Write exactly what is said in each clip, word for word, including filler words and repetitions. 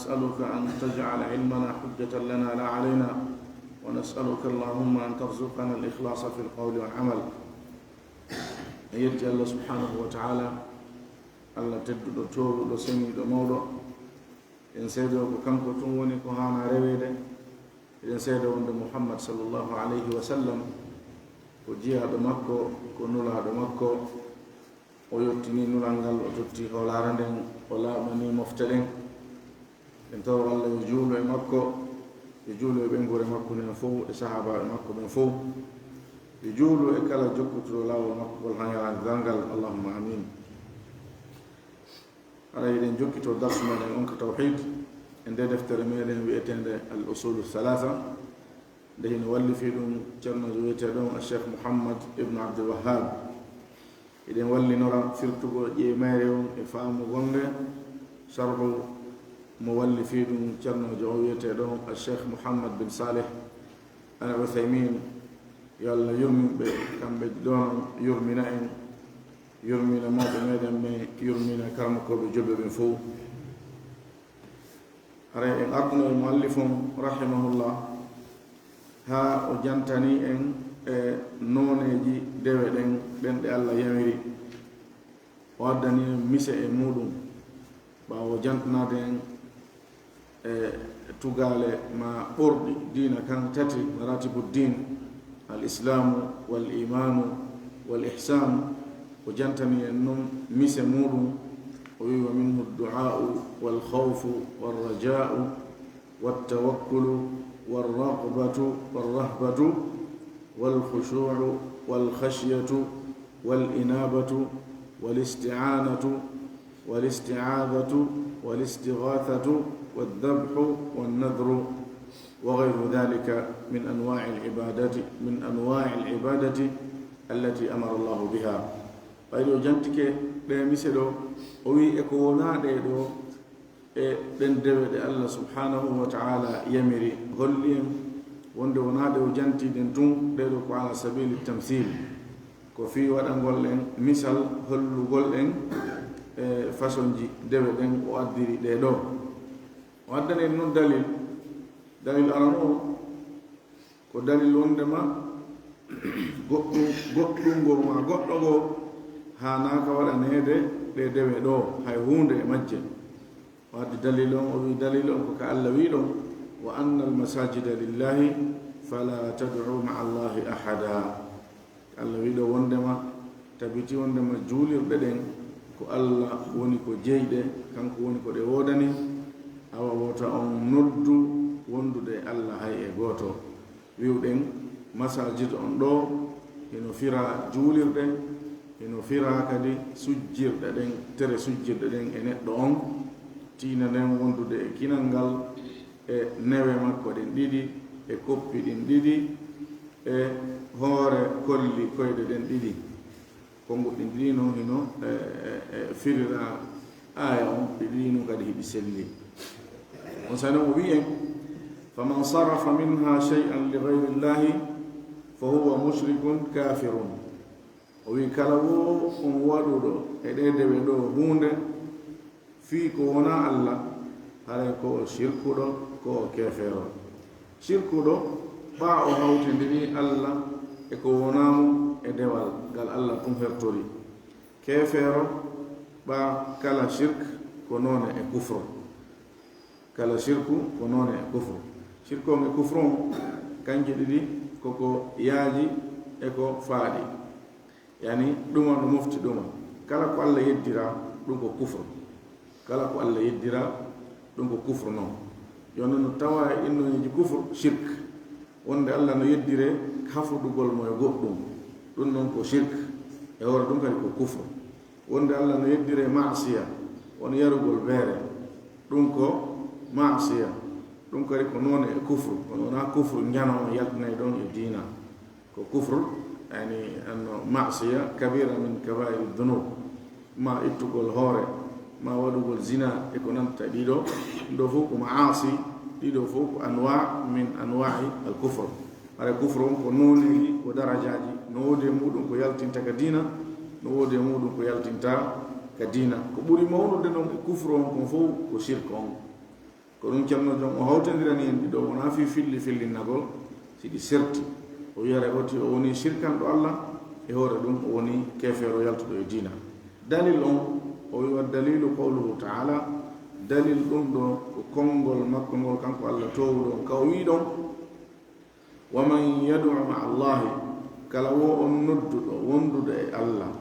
نسألك أن تجعل علمنا حجة لنا لا علينا، ونسألك اللهم أن ترزقنا الإخلاص في القول والعمل. En yetti Allah subhanahu wa ta'ala, Allah tedduɗo, toowuɗo, seniiɗo, mawɗo. En seedo ko kanko tun woni ko haana reweede. Eɗen seedo wonde Muhammad sallallahu alayhi wa sallam ko jiyaaɗo makko, ko nulaaɗo makko. O yottini nulal ngal, o totti hoolaare nden, o laaɓani mofte ɗen. En tawa Allah yo juulu e makko, yo juulu e ɓeynguure makko nden fow, e sahaabaaɓe makko ɓen fow, yo juulu e kala jokkutuɗo laawol makko ngol haa ñalaande darngal. Allahumma amin. Hara eɗen jokkito darsu meɗen on ko tawhid, e nde deftere meɗen wi'eteende Al Usulu Thalatha, nde hino wallifii ɗum ceerno wi'eteeɗo on Cheikh Muhammad ibn Abdul Wahhab. Eɗen wallinora firtugol ƴeemayre on e faamugol nde, sharhu mo wallifii ɗum ceerno on wi'eteeɗo on Cheikh Muhammad bin Saleh Al Uthaymin. Yo Allah yurmin ɓe kamɓe ɗon, yurmina en, yurmina mawɓe meɗen ɓen, yurmina karamokooɓe julɓe ɓen fow. Haray en arduno e muallif on, rahimahullah, haa o jantani en e nooneeji dewe ɗen, ɗen ɗe Allah yamiri. O addani en mise e muuɗum. Ɓaawo jantanaade en e tugaale ma ɓorɗi diina kan tati, maratibu din, al islaamu, wal iimaanu, wal ihsaan, o jantani en non mise muuɗum. O wi'i: "Wa minhu du'aa'u, wal khawfu, wal rajaa'u, wat tawakkulu, war raghbatu, war rahbatu, wal khushuu'u, wal khashyatu, wal inaabatu, wal isti'aanatu, wal isti'aadatu, wal istighaasatu, wad dabhu, wan nadru, wa ghayru dhalika min anwaa'il ibaadati, min anwaa'il ibaadati allati amara Allahu biha." Ɓayri o jantike ɗe mise ɗo, o wi'i e ko wonaa ɗe ɗo, e ɗen dewe ɗe Allah subhanahu wa ta'ala yamiri, holli en wonde wonaa ɗe o janti ɗen tun, ɗe ɗo ko ala sabili tamsil, ko fii waɗangol en misal, hollugol en e fasonji dewe ɗen o addiri ɗe ɗo. O addani en non dalil, dalil arano o, ko dalil wondema goɗɗum, goɗɗum ngo ma goɗɗo ngo haanaaka waɗaneede ɗe dewe ɗo hay huunde e majje. O addi dalil on, o wi'i dalil on ko ka Allah wi'i ɗon: "Wa anna al masajida lillahi fala tad'u ma'a Allahi ahada." Allah wi'i ɗo wondema, tabiti wondema juulirɗe ɗen ko Allah woni ko jeyɗe, kanko woni ko ɗe woodani, awa wota on noddu wondude e Allah hay e gooto. Wi'uɗen masajid on ɗo, hino fira juulirɗe, hino fira kadi sujjirɗe ɗen, tere sujjirɗe ɗen e neɗɗo on, tiina nden wondude e kinal ngal, e newe makko ɗen ɗiɗi, e koppi ɗin ɗiɗi, e hoore kolli koyɗe ɗen ɗiɗi. Konnguɗi ɗin ɗiɗi non hino, e, e, e, firira aaya on, ɗi ɗiɗi non kadi hiɗi selli. On sani o wi'i en: "Faman sarafa minha shay'an li ghayri Allahi fa huwa mushrikun kafirun." O wi'i kala wo on waɗuɗo e ɗe dewe ɗo huunde fii ko wonaa Allah, haray ko o sirkuɗo, ko o keefeero. Sirkuɗo, ɓaa o hawtindiri Allah e ko wonaa mo e dewal ngal Allah tun hertori. Keefeero, ɓaa kala sirk ko noone e kufru. Kala sirku ko noone e kufru. Sirku on e kufru on, kanje ɗiɗi koko yaaji e ko faaɗi. Yani, ɗuma no mofti ɗuma. Kala ko Allah yeddira, ɗum ko kufru. Kala ko Allah yeddira, ɗum ko kufru non. Yo non no tawa e innoyeeji kufru, shirk. Wonde Allah no yeddire hafudugol mo e goɗɗum. Ɗum non ko shirk. E hoore ɗum kadi ko kufru. Wonde Allah no yeddire maasiya, won yarugol beere. Ɗum ko maasiya. Ɗum kadi ko noone e kufru. Kono wonaa kufru njano on yaltinay ɗon e diina. Ko kufru, yani, anno ma'siya kabira min kaba'iri dhunub, ma ittugol hoore, ma waɗugol zina e ko nanta ɗiɗo, ɗo fof ko ma'asi, ɗiɗo fof ko anwa min anwa'i al kufr. Hara kufru on ko nooneeji, ko darajaaji, no woodi e muɗum ko yaltinta ka diina, no woodi e muɗum ko yaltinta ka diina. Ko ɓuri mawnude noon e kufru on kon fof ko shirk on. Ko ɗum Ceerno Joom o hawtindirani en ɗi ɗo, wonaa fii filli fillinnagol, si ɗi serti. O wiyata oti o woni sirkanɗo Alla, e hoore ɗum o woni keefeero yaltuɗo e diina. Dalil on, o wi'i, "Wa dalilu qawluhu ta'ala", dalil ɗum ɗo ko konngol makko ngol kanko Alla toowuɗo on, ka o wi'i ɗon, "Wa man yad'u ma'a Allahi", kala wo on nodduɗo wondude e Alla,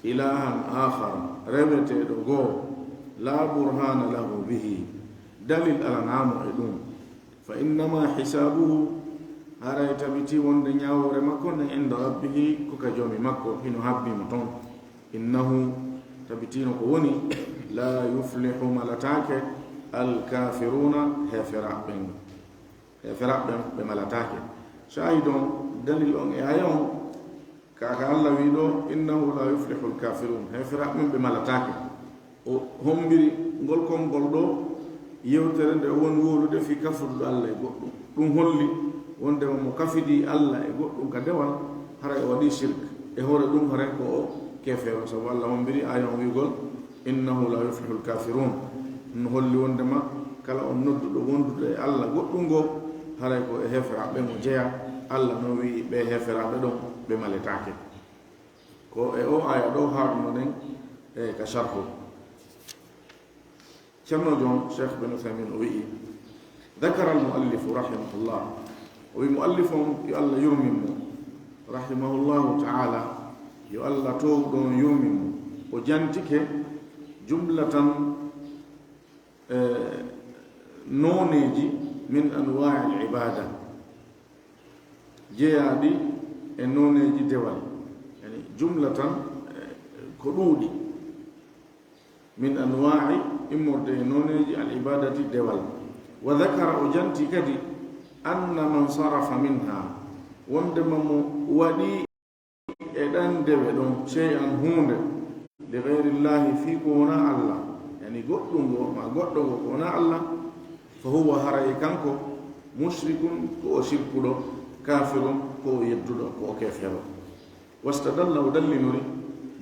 "ilahan akhar", reweteeɗo goo, "la burhana lahu bihi", dalil alanaa mo e ɗum, "fa innama hisabuhu", haray tabitii wonde ñaawoore makko nden, "inda rabbihi", ko ka Joomi makko, hino habbi mo ton. "Innahu", tabitii no ko woni, "la yuflihu", malataake, "al kafiruna", heeferaaɓe ɓen. Heeferaaɓe ɓen, ɓe malataake. Shahid on, dalil on e aya on, ka, ka Alla wi'i ɗo, "Innahu la yuflihul kafirun", heeferaaɓe ɓen ɓe malataake. O hombiri ngol konngol ɗo, yewtere nde o woni wowlude fii kafuduɗo Alla e goɗɗum. Ɗum holli wondema mo kafidii Alla e goɗɗum ka dewal, haray o waɗii shirk. E hoore ɗum, haray ko o keefeero, sabu Alla hombiri aya on wi'ugol, "Innahu la yuflihul kafirun." No holli wondema kala on nodduɗo wondude e Alla goɗɗum goo, haray ko e heeferaaɓe ɓen o jeyaa. Alla no wi'i ɓe heeferaaɓe ɗon ɓe maletaake. Ko e o aya ɗo haarunoɗen, e, ka sharhu. Ceerno Joom, Cheikh Ibn Uthaymin, o wi'i, "Dhakara al-muallifu rahimahullah." O wi'i muallif on, yo Alla yurmin mo, rahimahullahu ta'ala, yo Alla toowuɗo on yurmin mo. O jantike jumlatan, e, nooneeji min anwaa'il ibaada, jeyaaɗi e nooneeji dewal, yani jumlatan, e, ko ɗuuɗi, min anwaa'i, immorde e nooneeji al ibaadati dewal. Wa dhakara, o janti kadi, anna man sarafa minha, wondema mo waɗi e ɗan dewe ɗon, shay'an, huunde, li ghayrillahi, fii ko wonaa Alla, yani goɗɗum ngo, ma goɗɗo ngo ko wonaa Alla, fa huwa, haray kanko, mushrikun, ko o shirkuɗo, kafirun, ko o yedduɗo, ko o keefeero. Wastadalla, o dallinori,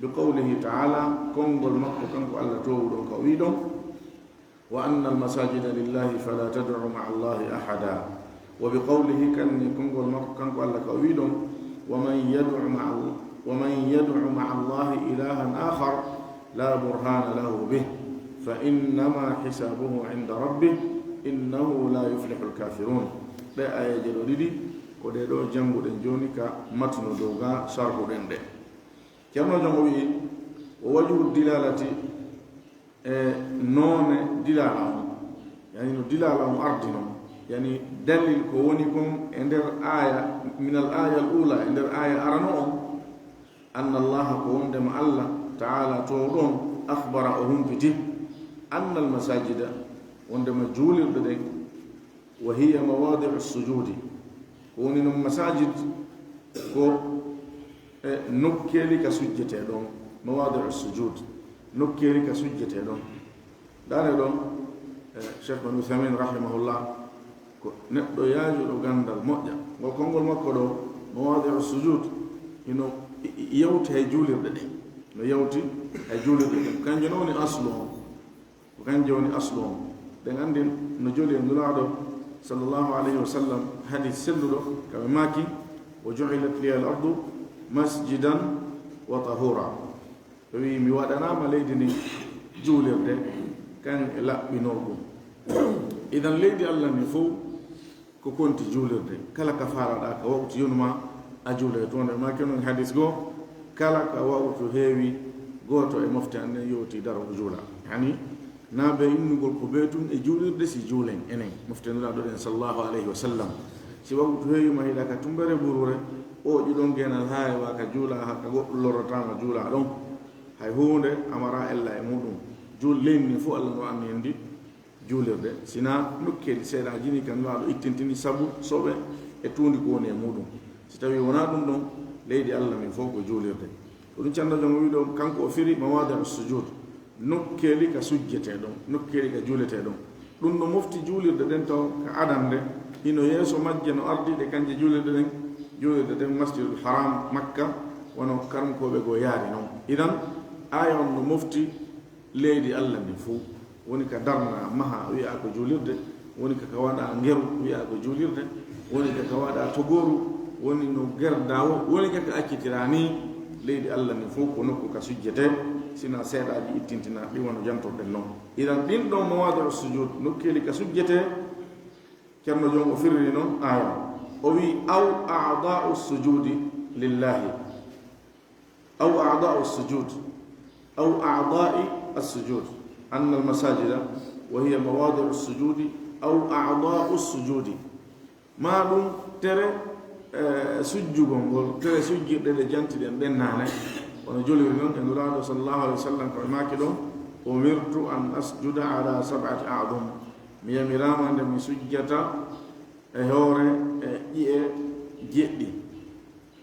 bi qawlihi ta'ala, konngol makko kanko Alla toowuɗo on ka o wi'i ɗon, "Wa anna al-masajida lillahi fala tad'u ma'a Allahi ahada." Wa bi qawlihi, kanni konngol makko kanko Alla ka o wi'i ɗon, "Wa man yad'u ma'a, wa man yad'u ma'a Allahi ilahan akhar la burhana lahu bih, fa innama hisabuhu inda rabbih, innahu la yuflihul kafirun." Ɗe ayeeje ɗo ɗiɗi, ko ɗe ɗo jannguɗen jooni ka matnu dow ga sarhuɗen ɗe. Ceerno Joom o wi'i, "Wa wajhu dilalati", e noone dilala on, yani no dilala on ardi non, yani dalil ko woni kon e nder aya, min al aya al ula, e nder aya arano on, anna Allaha, ko wondema Alla, ta'ala, toowuɗo on, akhbara, o humpiti, anna al masajida, wondema juulirɗe ɗen, wa hiya mawadi'u sujudi, ko woni non masajid, ko e nokkeeli ka sujjetee ɗon, mawadi'u sujud, nokkeeli ka sujjetee ɗon. Ndaare ɗon, e, Cheikh Ibn Uthaymin rahimahullah, ko neɗɗo yaajuɗo ganndal moƴƴa. Ngol konngol makko ɗo, mawadi'u sujud, hino i-, i-, yawti hay juulirɗe ɗe. No yawti hay juulirɗe ɗe. Kanjum no woni aslu on. Ko kanjum woni aslu on. Ɗen anndi no joli e Nulaaɗo sallallahu alayhi wa sallam, hadis selluɗo, ka ɓe maaki, "Wa ju'ilat liya al-ardu masjidan wa tahura." O wi'i, "Mi waɗanaama leydi ndin juulirde, kan e laɓɓinorɗum." Idan leydi Alla ndin fow ko konti juulirde. Kala ka faalaɗaa ka wawtu yonu ma, a juulay toon. E maaki non hadis goo, kala ka wawtu heewi, gooto e mofte an nden yowti daro o juula. Yani, na be innugol ko be tun e juulirde si juulen enen. Mofte Nulaaɗo ɗen sallallahu alayhi wa sallam. Si wawtu heewi ma hiɗa ka tumbere ɓurure, o ƴuɗon geenal haa e wa ka juula, haa ka goɗɗum lorrataa ma juula ɗon. Hay huunde amara ella e muɗum. Juul leydi ndin fow Alla no anni en ndi juulirde, sina nokkeeli seeɗaaji ni ka Nulaaɗo ittintini sabu soɓe e tuundi ko woni e muɗum. Si tawi wonaa ɗum ɗon, leydi Alla ndin fow ko juulirde. Ko ɗum Ceerno Joom o wi'i ɗo, kanko o firi mawadi'u sujud, nokkeeli ka sujjetee ɗon, nokkeeli ka juuletee ɗon. Ɗum no mofti juulirɗe ɗen taw ka adannde, hino yeeso majje no ardi ɗe kanje juulirɗe ɗen, juulirɗe ɗen Masjidul Haram Makka, wano karnkooɓe goo yaari non. Idan, aya on no mofti leydi Alla ndin fow. Woni ka darna, maha, wi'a ko juulirde, Woni ka ka waɗa ngeru, wiya ko juulirde. Woni ka ka waɗa togooru. Woni no gerda o. Woni ka ka accitira ni. Leydi Allah ni fof ko nokku ka sujjetee. Sina seeɗaaji ittintina ɗi wano jantorɗen non. Idan ɗin ɗon mawaadi'u sujud, nokkeeli ka sujjetee. Ceerno Joom o firiri non aaya. O wi, "Aw a'daa'u sujudi lillahi." Aw a'daa'u sujud. Aw a'daa'i as-sujud. Anna al-masajida wa hiya mawaadi'u sujudi aw a'daa'u sujudi. Maa ɗum tere, eh, sujjugol ngol, tere sujjirɗe ɗe jantiɗen ɗen naane. Wano joliri non e Nulaaɗo sallallahu alaihi wasallam ko e maaki ɗon, "Umirtu an asjuda ala sab'ati a'dum." Mi yamiraama nde mi sujjata e hoore e ƴi'e jeɗɗi.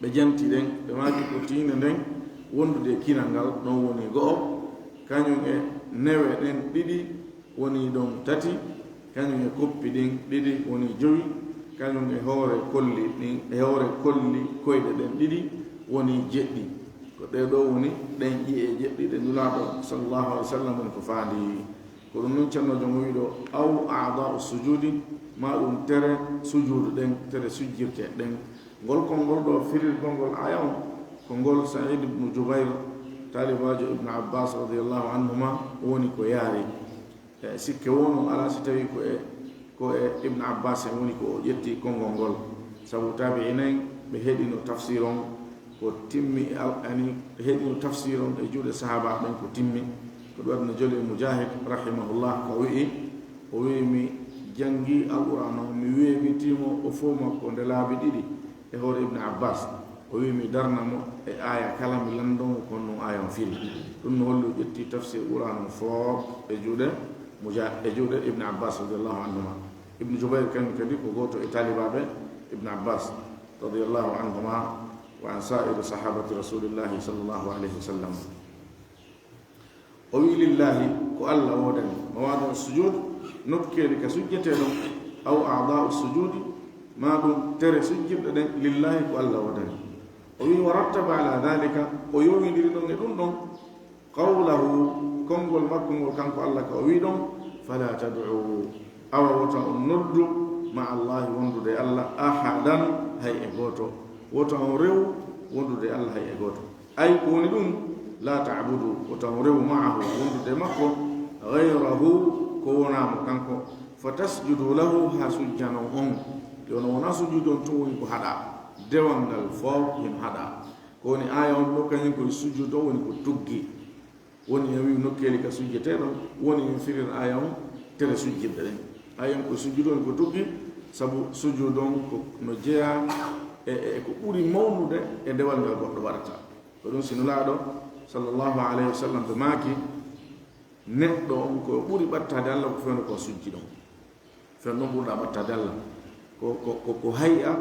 Ɓe janti ɗen, ɓe maaki ko tiinde nden wondude e kinal ngal, ɗon woni go'o, kañum e newe ɗen ɗiɗi woni ɗon tati, kañum e koppi ɗin ɗiɗi woni jowi, kañum e hoore kolli ɗin, e hoore kolli koyɗe ɗen ɗiɗi woni jeɗɗi. Ko ɗee ɗoo woni ɗen ƴi'e jeɗɗi ɗe Nulaaɗo sallallahu alaihi wasallam woni ko faandi. Ko ɗum noon Ceerno Joom o wiɗo, "Aw a'daa'u sujudi", maa ɗum tere sujuudu ɗen, tere sujjirte ɗen. Ngol konngol ɗo firirgol ngol aaya on, ko ngol Sa'id ibn Jubayr, taalibaajo Ibn Abbas radiyallahu anhuma, woni ko yaari. E sikke wonoo alaa si tawii ko e, ko e Ibn Abbas en woni ko o ƴetti konngol ngol. Sabu taabi'iin en ɓe heɗino tafsir on ko timmi, e al-, ani, heɗino tafsir on e juuɗe sahaabaaɓe ɓen ko timmi. Ko ɗum waɗi no joli e Mujahid, rahimahullah, ko wi'i, o wi'i, "Mi janngi Alqur'aana on, mi weeɓitii mo, o fow makko nde laabi ɗiɗi e hoore Ibn Abbas." O wi'i, "Mi darna mo e aaya kala, mi lanndoo mo ko honno aaya on firi." Ɗum no holli o ƴetti tafsir Qur'aana on fow e juuɗe Muja-, e juuɗe Ibn Abbas radiyallahu anhuma. Ibn Jubayr kañum kadi ko gooto e taalibaaɓe Ibn Abbas radiyallahu anhuma wa an sa'iri sahabati Rasulillahi sallallahu alayhi wa sallam. O wi'i, "Lillahi, ko Allah woodani. Mawaadi'u sujud, nokkeeli ka sujjetee ɗon, aw a'daa'u sujudi, maa ɗum tere sujjirɗe ɗen, lillahi, ko Allah woodani." O wi'i, "Wa rattaba ala dhalika", o yowindiri ɗon e ɗum ɗon, qawlahu, konngol makko ngol kanko Allah ka o wi'i ɗon, "Fala tad'u", awa wota on noddu, "ma'a Allahi", wondude e Allah, "ahadan", hay e gooto. Wota on rew wondude e Allah hay e gooto. Ay ko woni ɗum, "La ta'budu", wota on rew, "ma'ahu", wondude e makko, "ghayrahu", ko wonaa mo kanko, "fa tasjudu lahu", haa sujjanon on. Yo no wona sujudu on tun woni ko haɗa, dewal ngal fow hino haɗa. Ko woni aaya on ɗo, kañum koye sujudu on woni ko tuggi. Woni en wi'i nokkeeli ka sujjetee ɗon, woni en firir aaya on tere sujjirde ɗen. Aaya on ko sujudu on ko tuggi, sabu sujudu on ko no jeyaa e, e, e ko ɓuri mawnude e dewal ngal goɗɗo waɗata. Ko ɗum si Nulaaɗo sallallahu alayhi wa sallam ɓe maaki, neɗɗo on ko ɓuri ɓattaade Allah ko fewndo ko sujji ɗon. Fen ɗon ɓurɗa ɓattaade Allah. Ko, ko, ko, ko hay'a,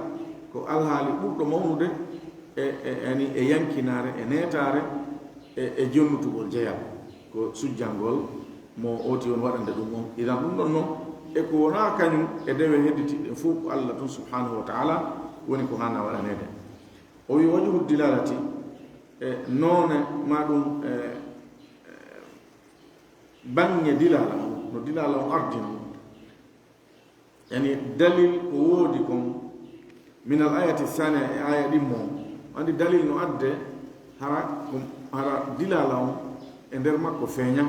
ko alhaali ɓurɗo mawnude e, e, yani e yankinaare, e neetaare, e, e jonnutugol jeyal. Ko sujjangol mo oti on waɗande ɗum on. Idan ɗum ɗon non, e ko wonaa kañum e dewe hedditiɗɗe fow ko Allah tun subhanahu wa ta'ala woni ko haana waɗaneede. O wi wajhu dilalati, e noone ma ɗum, e, e, baŋŋe dilala on, no dilala on ardino. Yani dalil ko woodi kon, min al ayati thaniya, e aya ɗimmo on. Andi dalil no adde, hara ko, hara dilala on e nder makko feeña.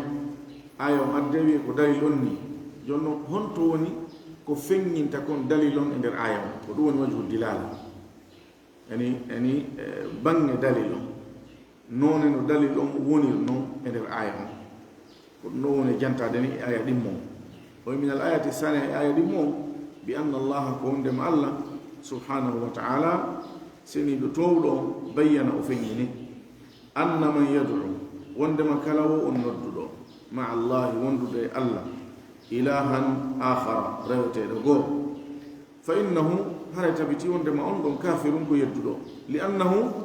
Aya on adde wi'e ko dalil on ni. Jooni non, honto woni ko feññinta kon dalil on e nder aya on? Ko ɗum woni wajhu dilala. Yani, yani, e, baŋŋe dalil on. Noone no dalil on woniri non e nder aaya on. Ko ɗum ɗon woni jantaade ni e aaya ɗimmo on. O wi min al ayati thaniya, e aaya ɗimmo on, bi anna Allaha, ko wondema Allah, subhanahu wa ta'ala, seniiɗo toowɗo on, bayyana, o feññini, anna man yad'u, wondema kala wo on nodduɗo, ma'a Allahi, wondude e Allah, ilahan akhara, reweteeɗo goo, fa innahu, haray tabiti wondema on ɗon kafirun ko yedduɗo, li annahu,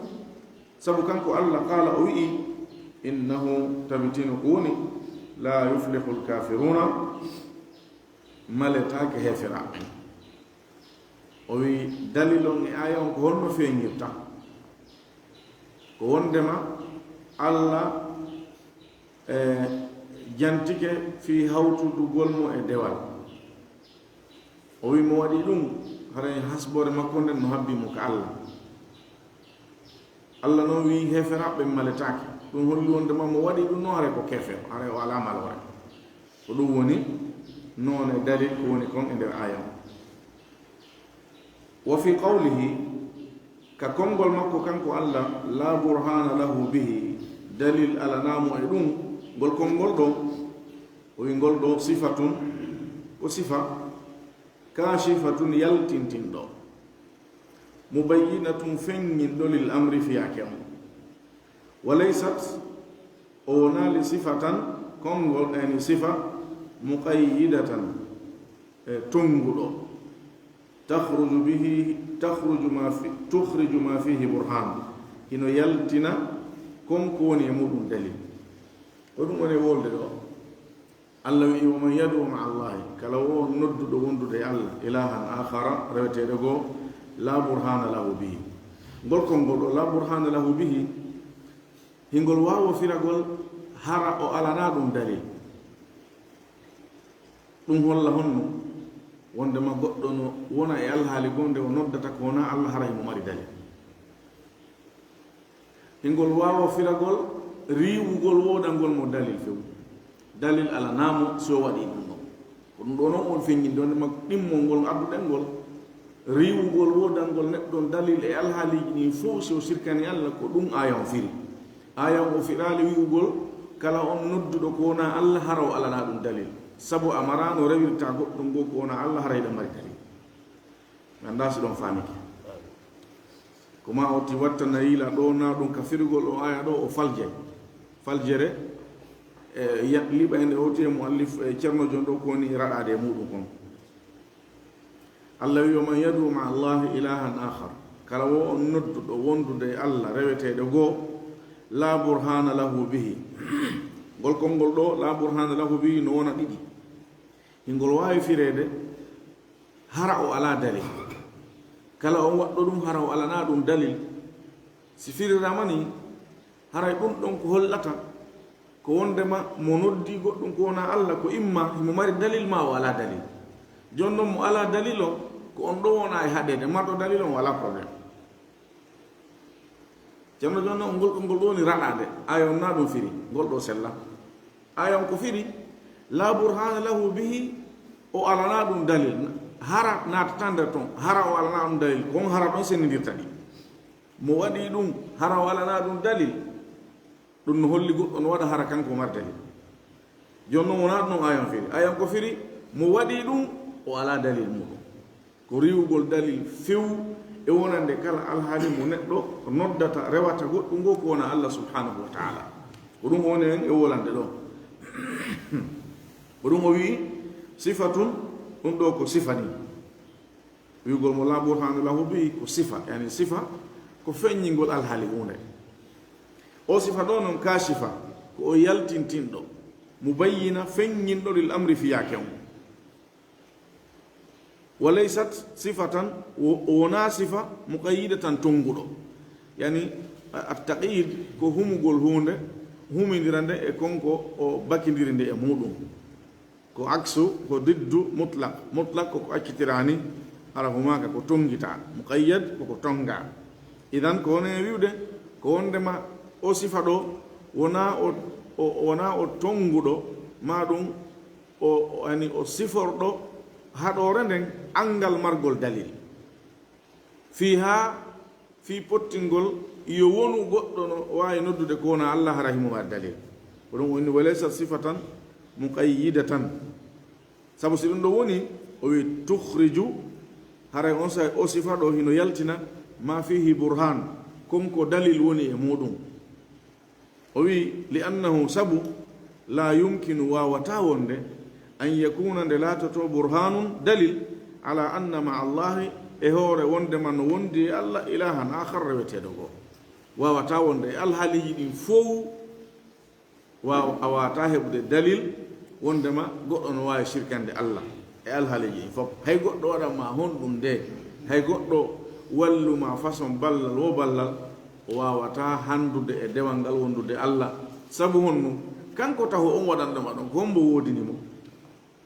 sabu kanko Allah, qaala, o wi'i, innahu, tabitino ko woni, la yuflihul kafiruna, maletaake heeferaaɓe. O wi'i, dalil on e aaya on ko honno feeñirta? Ko wondema Allah, e, jantike fii hawtudugol mo e dewal. O wi mo waɗi ɗum, haray hasbore makko nden no habbi mo ka Allah. Allah noon wi heeferaaɓe maletaake. Ɗum holli wonde ma mo waɗi ɗum noon haray ko keefeero, haray o alaa maloore. Ko ɗum woni noone dalil ko woni kon e nder aaya on. Wa fi qawlihi, ka konngol makko kanko Allah, la burhana lahu bihi, dalil alanaa mo e ɗum, ngol konngol ɗo, o wi ngol ɗo sifatun, ko sifa, kashifatun yaltintinɗo, mubayyinatun feŋŋinɗo lil amri fiyaake on. Wa laysat, o wonaali sifatan, konngol, yani sifa, muqayyidatan, e tonguɗo, takhruju bihi, takhruju ma fi, tukhriju ma fihi burhan, hino yaltina kon ko woni e muɗum dalil. Ko ɗum woni e wolde ɗo. Allah wi'i, wa man yad'u ma'a Allahi, kala wo nodduɗo wondude e Allah, ilahan akhara, reweteeɗo goo, la burhana lahu bihi. Ngol konngol ɗo, la burhana lahu bihi, hingol waawo firagol hara o alanaa ɗum dalil. Ɗum holla honno? Wonde ma goɗɗo no wona e alhaali goo nde o noddata ko wonaa Allah hara himo mari dalil. Hingol waawo firagol riiwugol woodangol mo dalil few. Dalil alanaa mo si o waɗi ɗum ɗon. Ko ɗum ɗo noon on feññinde wonde ma ɗimmol ngol adduɗen ngol, riiwugol woodangol neɗɗo dalil e alhaaliiji ɗin fow si o sirkani Allah, ko ɗum aaya on firi. Aaya on o firaali wi'ugol kala on nodduɗo ko wonaa Allah hara o alanaa ɗum dalil. Sabu a maraa no rewirta goɗɗum goo ko wonaa Allah hara hiɗa mari dalil. Mi anndaa si ɗon faamike. Ko ma o ti wattana yiila ɗo na ɗum ka firugol o aaya ɗo o faljay. Faljere, e, ya-, liɓa en e o ti e muallif, e, Ceerno Jon ɗo ko woni raɗaade e muɗum kon. Allah wi, "Wa man yad'u ma'a Allahi ilahan akhar." Kala wo on nodduɗo wondude e Allah reweteeɗo goo, la burhana lahu bihi. Ngol konngol ɗo, la burhana lahu bihi, no wona ɗiɗi. Hingol waawi fireede, hara o alaa dalil. Kala on waɗɗo ɗum, hara o alanaa ɗum dalil. Si firiraama ni, haray ɗum ɗon ko hollata ko wondema mo noddi goɗɗum ko wonaa Allah, ko imma himo mari dalil ma o alaa dalil. Jooni non mo alaa dalil on, ko on ɗo wona e haɗeede, marɗo dalil on o alaa problème. Ceerno Jon non ngol, ngol ɗo woni raɗaade, aaya on na ɗum firi, ngol ɗo sella. Aaya on ko firi, la burhana lahu bihi, o alanaa ɗum dalil. Hara naatata nder ton, hara o alanaa ɗum dalil, ko on hara ɗon sennindirta ɗi. Mo waɗi ɗum, hara o alanaa ɗum dalil, ɗum no holli goɗɗo no waɗa hara kanko o mari dalil. Jooni non wonaa ɗum aaya on firi. Aaya on ko firi, mo waɗi ɗum, o alaa dalil muɗum. Ko riiwugol dalil few e wonande kala alhaali mo neɗɗo noddata, rewata goɗɗum goo ko wonaa Allah subhanahu wa ta'ala. Ko ɗum woni en e wolande ɗo. Ko ɗum o wi'i sifatun, ɗum ɗo ko sifa ni. Wi'ugol mo la burhana lahu bi ko sifa, yani sifa ko feññingol alhaali huunde. O sifa ɗo non kashifa, ko o yaltintinɗo, mubayyina, feññinɗo lil amri fiyaake on. Wa laysat sifatan, wo-, o wonaa sifa muqayyidatan tonguɗo. Yani, a-, at-taqyid ko humugol huunde, humindira nde e kon ko o bakindiri nde e muɗum. Ko aksu, ko diddu mutlaq. Mutlaq ko ko accitiraani, hara humaaka ko tongitaa. Muqayyad ko ko tongaa. Idan ko woni e wi'ude, ko wondema o sifa ɗo wonaa o, o, wonaa o tonguɗo, maa ɗum o, o, yani o siforɗo haɗoore nden anngal margol dalil. Fii haa, fii pottingol yo wonu goɗɗo no waawi noddude ko wonaa Allah hara himo mari dalil. Ko ɗum woni wa laysa sifatan muqayyidatan. Sabu si ɗum ɗo woni, o wi tukhriju, haray on saa'i o sifa ɗo hino yaltina ma fihi burhan, kon ko dalil woni e muɗum. O wi, li annahu, sabu, la yumkinu, waawataa wonde, an yakuna, nde laatoto, burhanun, dalil, ala anna ma'a Allahi, e hoore wondema no wondi e Allah, ilahan akhar, reweteeɗo goo. Waawataa wonde e alhaaliiji ɗin fow, waaw-, a waawataa heɓude dalil wondema goɗɗo no waawi sirkande Allah e alhaaliiji ɗin fof. Hay goɗɗo waɗan ma honɗum nde, hay goɗɗo wallu ma façon ballal wo ballal, o waawataa handude e dewal ngal wondude Allah. Sabu honɗum? Kanko taho on waɗanɗo ma ɗon, ko hombo woodini mo?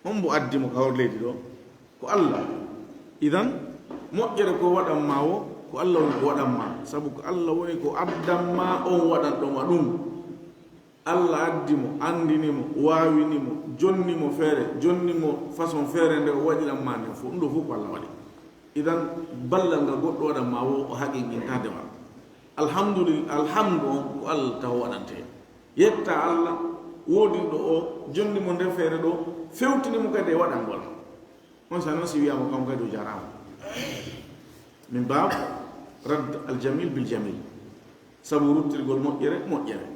Hombo addi mo ka hor leydi ɗo? Ko Allah. Idan, moƴƴere ko waɗan ma wo, ko Allah woni ko waɗan ma. Sabu ko Allah woni ko addan ma, on waɗan ɗon ma ɗum. Allah addi mo, andini mo, waawini mo, jonni mo feere, jonni mo façon feere nde o waɗiran ma nden fof. Ɗum ɗo fof ko Allah waɗi. Idan, ballal ngal goɗɗo waɗan ma wo, o haqinqintaade ma. Alhamdulillah, alhamdu on ko Allah taw waɗante. Yetta Allah, woodinɗo o, jonni mo nder feere ɗo, fewtini mo kadi e waɗangol. On sa noon si wiyama kam kadi o jarama. Min bab radd al jamil bil jamil. Sabu ruttirgol moƴƴere, moƴƴere.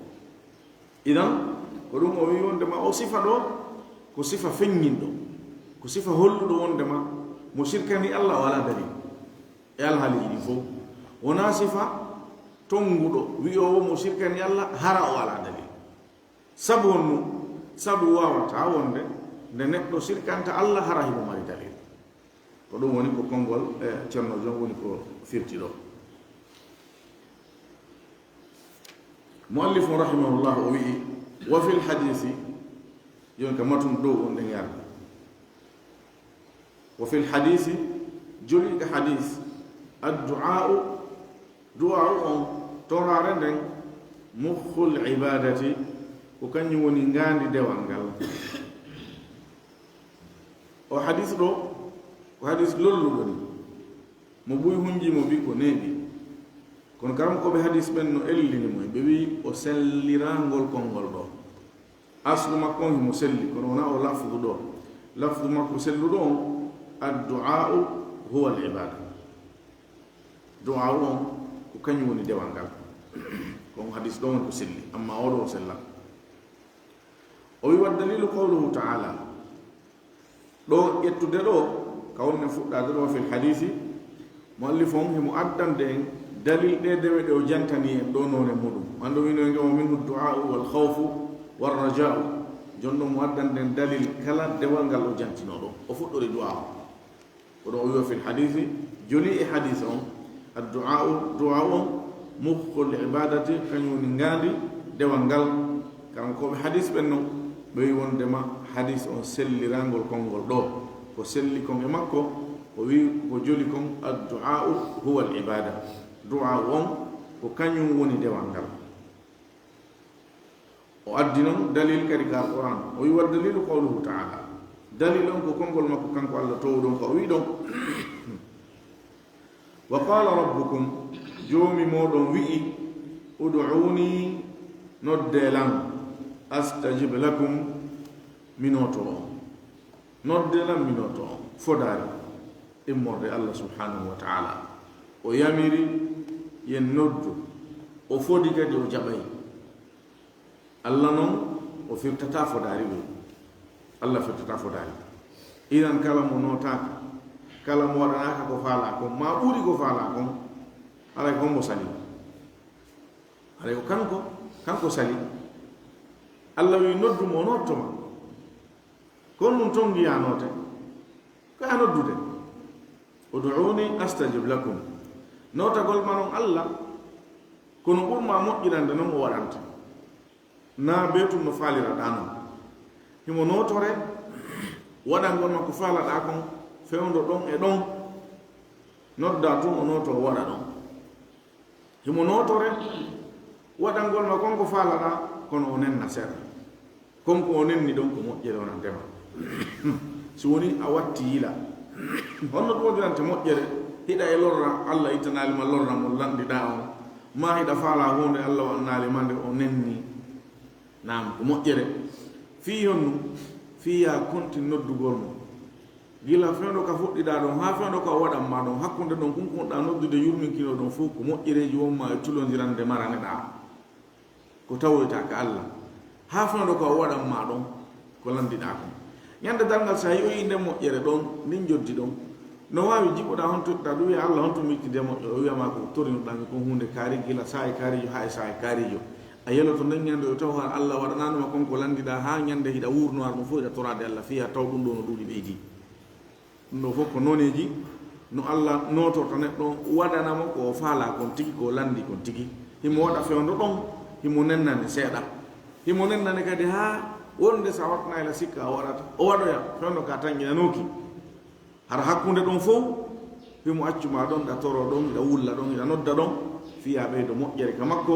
Idan, ko ɗum o wi wondema o sifa ɗo, ko sifa feññinɗo. Ko sifa holluɗo wondema mo sirkani Allah o ala dalil. E alhaaliji ɗi fof. Wona sifa tonguɗo, wi'owo mo sirkani Allah, hara o ala dalil. Sabu honɗum? Sabu wawata wonde nde neɗɗo sirkanta Allah hara himo mari dalil. Ko ɗum woni ko konngol, e, Ceerno Joom woni ko firti ɗo. Muallif on rahimahullah o wi'i, wa fil hadisi, joni ka matun dow on ɗen yarda. Wa fil hadisi, joli ka hadis, addu'a'u, du'a'u on, toraare nden, mukhul ibadati, ko kanjum woni ngaandi dewal ngal. O hadis ɗo, ko hadis lolluɗo ni. Mo buy hunji mo bi ko neeɓi. Kono karamkooɓe hadis ɓen no ellini mo, ɓe wi'i o sellira ngol konngol ɗo. Aslu makko on himo selli, kono wona o lafdu ɗo. Lafdu makko selluɗo on, addu'a'u huwa al ibada. Du'a'u on ko kañum woni dewal ngal. Ko on hadis ɗo woni ko selli, amma o ɗo o sellaa. O wi wa dalilu qawluhu ta'ala. Ɗo ƴettude ɗo, ka wonne fuɗɗaade ɗo fil hadisi, muallif on himo addande en dalil ɗe dewe ɗe o jantani en ɗo noone muɗum. Wano o wi'no en, wa minhu du'a'u wal khawfu war raja'u. Jon ɗo mo addande en dalil kala dewal ngal o jantino ɗo. O fuɗɗori du'a o. Ko ɗo o wi'o fil hadisi, joli e hadis on, addu'a'u, du'a on, mukhul ibadati, kañum woni ngaandi dewal ngal. Karamkooɓe hadis ɓen non, ɓe wi wondema hadis on sellirangol konngol ɗo. Ko selli kon e makko, o wi ko joli kon, addu'a'u huwa al ibada. Du'a on, ko kañum woni dewal ngal. O addi non dalil kadi ka Alquran. O wi wa dalilu qawluhu ta'ala. Dalil on ko konngol makko kanko Allah towɗon ka o wi ɗon. Wa qala rabbukum, joomi moɗon wi'i, ud'uni, nodde lan, astajib lakum, mi nooto on. Nodde lan, mi nooto on. Fodaari immorde Allah subhanahu wa ta'ala. O yamiri yen noddu. O fodi kadi o jaɓay. Allah non, o firtata fodaari ɗum. Allah firtata fodaari. Idan kala mo nootaaka, kala mo waɗanaaka ko faalaa kon, ma ɓuri ko faalaa kon, haray ko hombo sali? Haray ko kanko, kanko sali. Allah wi noddu mo, o notto ma. Ko ɗum ton ngiyanoote. Ko a noddude. Ud'uni astajib lakum. Notagol ma non Allah, kono ɓurma moƴƴirande non o waɗanta. Na be tun no faaliraɗaa non. Himo nootore, waɗangol ma ko faalaɗaa kon, fewndo ɗon e ɗon. Nodda tun o nooto o waɗa ɗon. Himo nootore, waɗangol ma kon ko faalaɗaa, kono o nenna seeɗa. Kon ko o nenni ɗon ko moƴƴere wonante ma. Si woni a watti yila. Honno ɗum waɗirante moƴƴere? Hiɗa e lorra, Allah ittanaali ma lorra mo lanɗiɗaa on. Ma hiɗa faalaa huunde, Allah waɗanaali ma nde o nenni. Naam, ko moƴƴere. Fii honɗum? Fii yaa kontin noddugol mo. Gila fewndo ka fuɗɗiɗaa ɗon, haa fewndo ka o waɗan ma ɗon, hakkunde ɗon kunkunɗaa noddude yurminkinoo ɗon fof ko moƴƴereeji won ma e tulondirande maraneɗaa. Ko tawoyta ka Allah. Haa fewndo ka o waɗan ma ɗon, ko landiɗaa kon. Ñande darngal, so a yi'oyi nde moƴƴere ɗon, ndin joddi ɗon, no waawi jiɓoɗaa honto ɗaa ɗum wi'a Allah, honto mi itti nde moƴƴere? O wi'a ma ko torinuɗaa mi kon huunde kaari, gila saa'i kaarijo haa e saa'i kaarijo. A yeloto nden ñande o taw har Allah waɗanaano ma kon ko landiɗaa haa ñande hiɗa wuurno har ɗum fof hiɗa toraade Allah fiya taw ɗum ɗo no ɗuuɗi ɓeydi. Ɗum ɗo fof ko nooneeji no Allah nootorta neɗɗo, waɗana mo ko o faalaa kon tigi, ko o lanndi kon tigi. Himo waɗa fewndo ɗon, himo nennane seeɗa. Himo nennane kadi haa wonde so a waɗtanaali sikka a waɗata, o waɗoya fewndo ka tanƴinanooki. Hara hakkunde ɗon fow, himo accu ma ɗon, ɗa toro ɗon, ɗa wulla ɗon, ɗa nodda ɗon, fiya ɓeydo moƴƴere ka makko,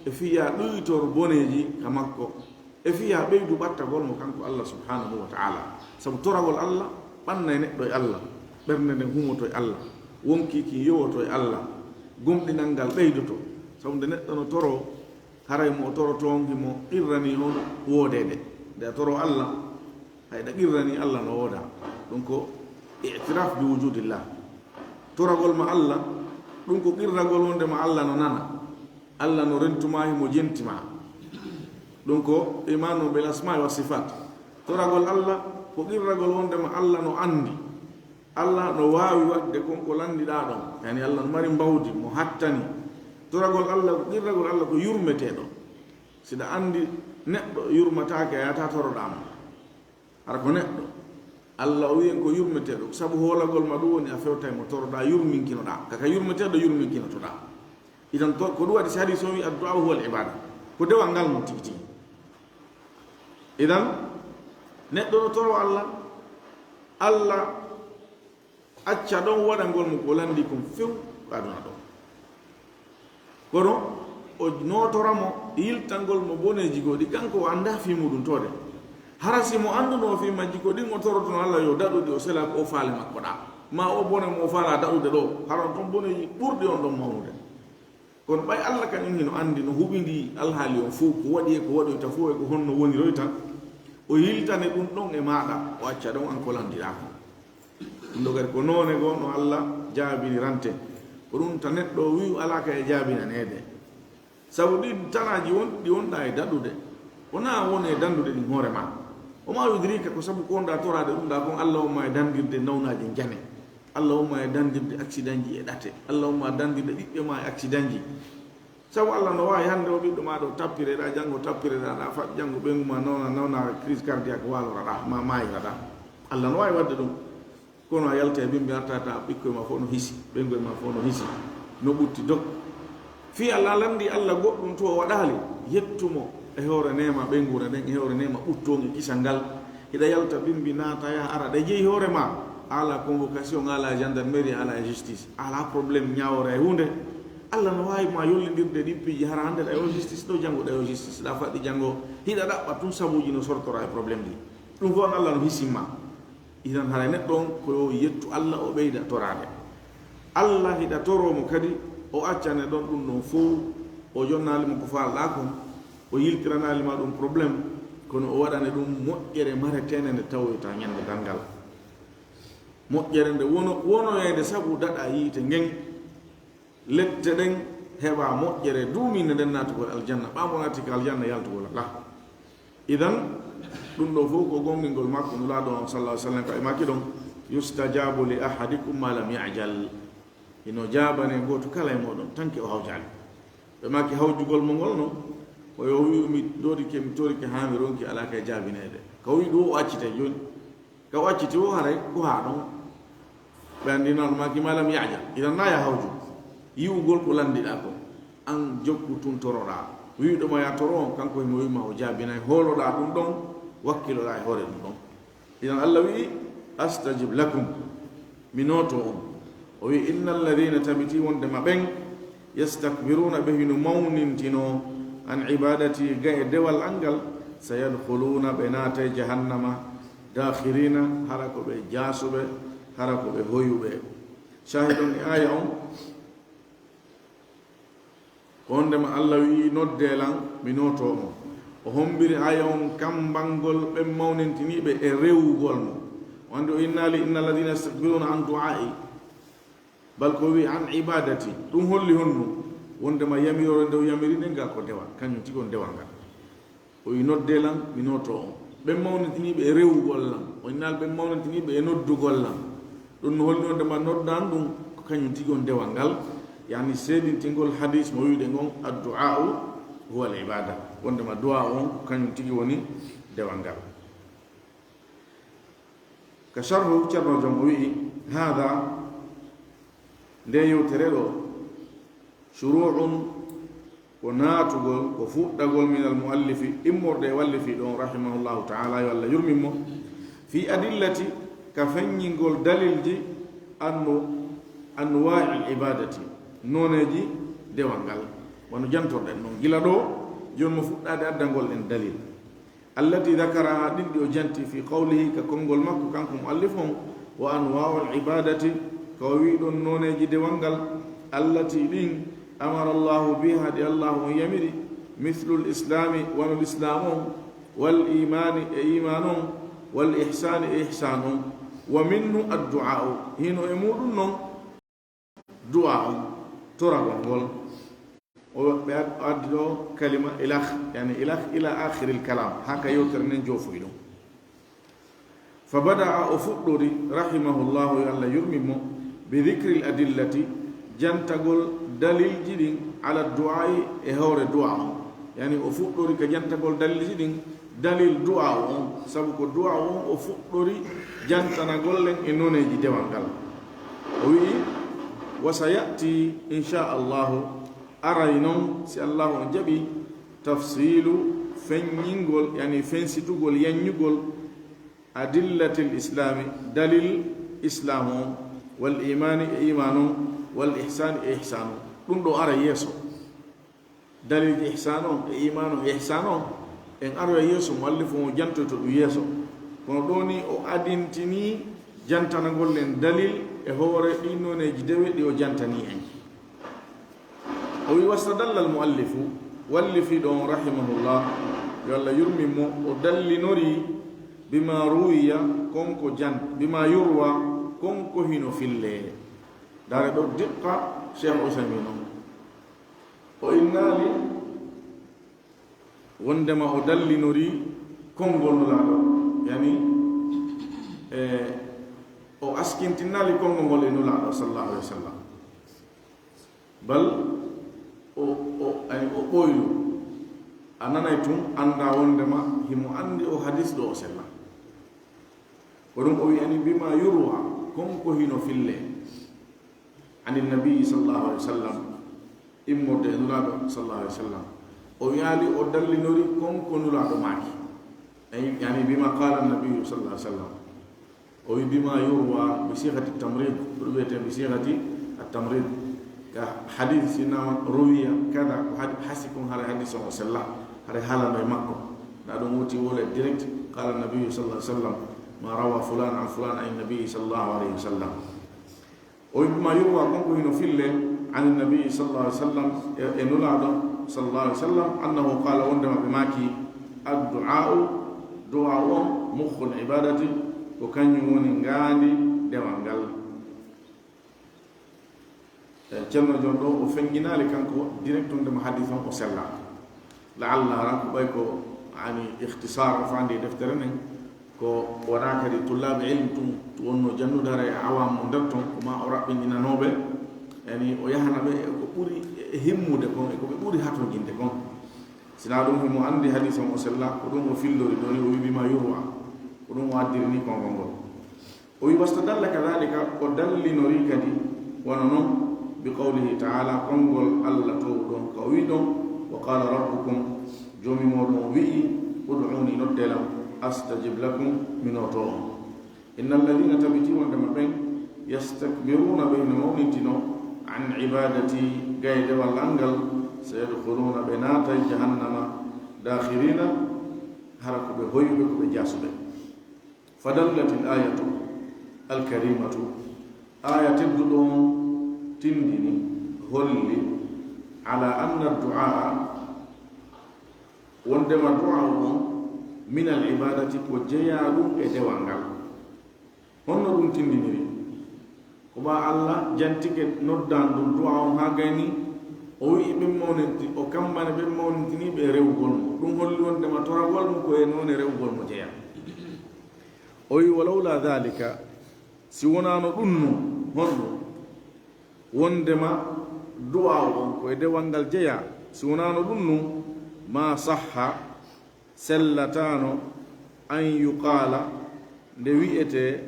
e fiya ɗuytor boneeji ka makko, e fiya ɓeydu ɓattagol mo kanko Allah subhanahu wa ta'ala. Sabu toragol Allah ɓannay neɗɗo e Allah, ɓernde nden humoto e Allah, wonkii kin yowoto e Allah, gomɗinal ngal ɓeydoto. Sabu nde neɗɗo no toro, haray mo o toroto on himo qirrani on woodeede. Nde a toro Allah, hay ɗa qirrani Allah no wooda. Ɗum ko i'tiraf bi wujudillah. Toragol ma Allah, ɗum ko qirragol wonde ma Allah no nana. Allah no rentuma, himo jentima. Ɗum ko imanu bil asma'i was sifat. Toragol Allah ko qirragol wonde ma Allah no andi. Allah no waawi waɗde kon ko lanndiɗaa ɗon. Yani Allah no mari mbawdi, mo hattani. Toragol Allah, qirragol Allah ko yurmeteeɗo. Si ɗa andi neɗɗo yurmataake, a yata toroɗaa mo. Hara ko neɗɗo, Allah o wiyen ko yurmeteeɗo. Sabu hoolagol ma ɗum woni a fewtay mo toroɗaa, yurminkinoɗaa. Kaka yurmeteeɗo yurminkinotoɗaa. Idan to, ko ɗum waɗi si hadis o wi addu'a huwa al ibada. Ko dewal ngal mo tigi tigi. Idan neɗɗo no toro Allah, Allah acca ɗon waɗangol mo ko lanndi kon few ko aduna ɗon. Kono o nootora mo yiltangol mo boneeji goo ɗi kanko o anndaa fii muɗum toode. Hara si mo annduno fii majji ko ɗin o torotono Allah yo daɗu ɗi, o sela ko o faale makko ɗaa. Ma o bone mo o faala daɗude ɗoo, hara on ton boneeji ɓurɗi on ɗon mawnude. Kono ɓay Allah kañum hino anndi no huɓindii alhaali on fow, ko waɗi e ko waɗoyta fow e ko honno woniroyta, o yiltane ɗum ɗon e maaɗa, o acca ɗon an ko lanndiɗaa kon. Ɗum ɗo kadi ko noone goo no Allah jaabinirante. Ko ɗum ta neɗɗo o wi'u alaa ka e jaabinaneede. Sabu ɗin tanaaji won, ɗi wonɗaa e daɗude, wonaa won e dandude ɗin hoore maa. O ma yudrika ko sabu ko wonɗaa toraade ɗum ɗaa kon, Allah on ma e dandirde nawnaaji njane. Allah on ma e dandirde accident ji e ɗate. Allah on ma dandirde ɓiɓɓe maa e accident ji. Sabu Allah no waawi hannde o ɓiɗɗo maa ɗo tappireɗaa, janngo tappireɗaa, ɗa faɗ janngo ɓeyngu maa nawna, nawna crise cardiaque, waaloraɗaa, ma maayiraɗaa. Allah no waawi waɗde ɗum. Kono a yalta e bimbi arta ta ɓikkoy maa fof no hisi, ɓeyngoy maa fof no hisi, no ɓutti dok. Fii Allah lanndi Allah goɗɗum to o waɗaali, yettumo e hoore neema ɓeynguure nden, e hoore neema ɓuttoonge kisal ngal. Hiɗa yalta bimbi naata yaha ara, ɗa jeyi hoore maa, a alaa convocation, a alaa gendarmerie, a alaa justice, a alaa problème ñaawore e huunde. Allah no waawi ma yollindirde ɗin piiji, hara hannde ɗa yo justice ɗo, janngo ɗa yo justice, ɗa faɗɗi janngo, hiɗa ɗaɓɓa tun sabuuji no sortora e problème ɗi. Ɗum fof an Allah no hisimma. Idan haray neɗɗo on ko yo yettu Allah, o ɓeyda toraade. Allah hiɗa toro mo kadi, o accane ɗon ɗum ɗon fow, o jonnaali mo ko faalɗaa kon, o yiltiranaali ma ɗum problème, kono o waɗane ɗum moƴƴere mareteende nde tawoyta ñande darngal. Moƴƴere nde wono, wonoyeede sabu daɗa yiite ngen, lette ɗen heɓa moƴƴere duumiinde nden naatugol aljanna, ɓaamo naati ka aljanna yaltugol alaa. Idan, ɗum ɗo fof ko gongingol makko, Nulaaɗo on sallallahu alaihi wasallam, ko e maaki ɗon, "Yustajabu li ahadikum ma lam ya'jal." Hino jaabane gooto kala e mooɗon, tanke o hawjaali. Ɓe maaki hawjugol mo ngol non, ko yo wi'u mi doodike, mi torike haa mi ronki, alaa kay jaabineede. Ka o wi'i ɗum o accitay jooni. Ka o acciti o haray ko haa ɗon. Ɓe anndi noon maaki ma lam ya'jal. Idan na ya hawju. Yi'ugol ko lanndiɗaa ko. An jokku tun toroɗaa. Wi'uɗo ma ya toro on, kanko himo wi'i ma o jaabinay. Hooloɗaa ɗum ɗon, wakkiloɗaa e hoore ɗum ɗon. Idan Allah wi'i, "Astajib lakum." Mi nooto on. O wi'i, "Innal ladhina," tabiti wonde ma ɓen, "yastakbiruna," ɓe hino mawnintino, "an ibadati," ga e dewal an ngal, "sayadkhuluna," ɓe naatay jahannama, "dakhirina," hara ko ɓe jaasuɓe, hara ko ɓe hoyuɓe. Shahidon e aya on, ko wondema Allah wi'i, "Noddee lan, mi nootoo mo." O hombiri aya on kambangol ɓen mawnintiniiɓe e rewugol mo. Wonde o innaali, "Inna alladhina yastakbiruna an du'a'i." Bal ko wi'i, "An ibadati." Ɗum holli honno? Wondema yamiroore nde o yamiri ɗen ga ko dewal, kañum tigi on dewal ngal. O wi'i, "Noddee lan, mi nootoo on." Ɓen mawnintiniiɓe e rewugol lan. O innaali ɓen mawnintiniiɓe e noddugol lan. Ɗum no holli wondema noddan ɗum ko kañum tigi on dewal ngal. Yani seedintingol hadis mo wi'ude ngon, "Addu'a'u huwa al-ibada." Wondema du'a on ko kañum tigi woni dewal ngal. Ka sharhu Ceerno Joom o wi'i, "Haada," nde yewtere ɗo, "shuru'un," ko naatugol, ko fuɗɗagol, "min al-mu'allifi," immorde e wallifii ɗon, "rahimahullahu ta'ala," yo Allah yurmin mo, "fi adillati," ka feññingol dalilji annu-, annuwaa'i al-ibaadati, nooneeji dewal ngal. Wano jantorɗen non. Gila ɗoo, jooni mo fuɗɗaade addangol en dalil. Allati dakaraha, ɗin ɗi o janti, fi qawlihi, ka konngol makko kanko muallif on, wa anwaa'u al-ibaadati, ka o wi'i ɗon nooneeji dewal ngal, allati ɗin, amara Allahu biha, ɗi Allahu on yamiri, mislul islaami, wano lislaam on, wal iimaani e iimaan on, wal ihsaani e ihsaan on, wa minhu addu'aa'u, hino e muuɗum non du'aa on, toragol ngol. O ɓe ad-, addi ɗoo kalima ilah, yani ilah ila aakhiril kalaam, haa ka yewtere nden joofoyi ɗum. Fa bada'a, o fuɗɗori, rahimahullahu, yo Allah yurmin mo, bi dhikril adillati, jantagol dalilji ɗin, ala du'aa'i, e hoore du'aa on. Yani o fuɗɗori ka jantagol dalilji ɗin, dalil du'aa on, sabu ko du'aa on o fuɗɗori jantanagol len e nooneeji dewal ngal. O wi'i, wa saya'ti, insha Allahu, aray non, si Allahu on jaɓi, tafsiilu, feññingol, yani fensitugol, yaññugol, adillatil islaami, dalil islaam on, wal iimaani e iimaan on, wal ihsaani e ihsaan on. Ɗum ɗoo ara yeeso. Dalilji ihsaan on e iimaan on e ihsaan on, en aroya yeeso, muallifu on jantoyto ɗum yeeso. Kono ɗoo ni o adintinii jantanagol en dalil e hoore ɗii nooneeji dewe ɗi o jantanii en. O wi'i, wastadalla al-muallifu, wallifiiɗo on rahimahullah, yo Allah yurmin mo, o dallinori bima ruwiya, kon ko jan-, bima yurwa, kon ko hino fillee. Ndaare ɗoo diqqa Cheikh Ousaymin on. O innaali wondema o dallinori konngol Nulaaɗo, yani, e, o askintinnaali konngol ngol e Nulaaɗo sallallahu alaihi wasallam. Bal o, o, ay, o ɓooylu. A nanay tun, annda wondema himo anndi o hadis ɗoo o sella. Ko ɗum o wi'ani, bima yurwa, kon ko hino fillee. Ani nabi sallallahu alaihi wasallam, immorde e Nulaaɗo sallallahu alaihi wasallam. O wi'aali o dallinori kon ko Nulaaɗo maaki. Ay, yani bima qala nabi sallallahu alaihi wasallam. O wi bima yurwa bi sighati tamrid, ko ɗum wiyetee bi sighati at-tamrid. Ka hadis, si naama ruwiya kada, ko hadi-, hasi kon haray hadis on o sella, haray haalano e makko. Na ɗum woti wole direct, qala nabi sallallahu alaihi wasallam, ma rawa fulan an fulan an nabi sallallahu alaihi wasallam. O wi bima yurwa, kon ko hino fillee, an nabi sallallahu alaihi wasallam, e, e Nulaaɗo sallallahu alaihi wasallam, annahu qala, wondema ɓe maaki, addu'a'u, du'a'u on, mukhul ibadati, ko kañum woni ngaandi dewal ngal. E, Ceerno Jon ɗoo, o feññinaali kanko direct, wondema hadis on o sella. La'alla hara ko ɓay ko, yani, ikhtisar faandi e deftere nden, ko wona kadi tullaaɓe ilm tun, tun wonno jannude hara e awam mo nder ton, ko ma o raɓɓinɗinanooɓe, yani, o yahana ɓe e ko ɓuri e himmude kon, e ko ɓe ɓuri hatojinde kon. Sina ɗum himo anndi hadis on o sella, ko ɗum o fillori ɗoo ni, o wi bima yurwa, ko ɗum o addiri ni konngol ngol. O wi, wastadalla kadhalika, o dallinori kadi wano non, bi qawlihi ta'ala, konngol Allah towɗon ka o wi ɗon, wa qala rabbukum, Joomi mooɗon wi'i, ud'uni, nodde lam, astajib lakum, mi nooto on. Innal ladhina, tabiti wondema ɓen, yastakbiruna, ɓe hino mawnintinoo, an ibadati, gay dewal an ngal, sayadkhuluna, ɓe naatay jahannama, dakhirina, hara ko ɓe hoyuɓe, ko ɓe jaasuɓe. Fadallatil ayatu alkarimatu, aya tedduɗo on tindini, holli, ala anna du'aa, wondema du'aa on, min al ibadati, ko jeyaa ɗum e dewal ngal. Honno ɗum tindiniri? Ko ɓaa Allah jantike noddan ɗum du'aa on haa gayni, o wi'i ɓen mawninti-, o kambani ɓen mawnintiniiɓe e rewugol mo. Ɗum holli wondema toragol mo ko e noone rewugol mo jeyaa. O wi'i, "Walawla dhalika, si wonaano ɗum nun, honɗum? Wondema du'aa on ko e dewal ngal jeyaa, si wonaano ɗum nun, ma sahha, sellataano, an yuqaala, nde wi'etee,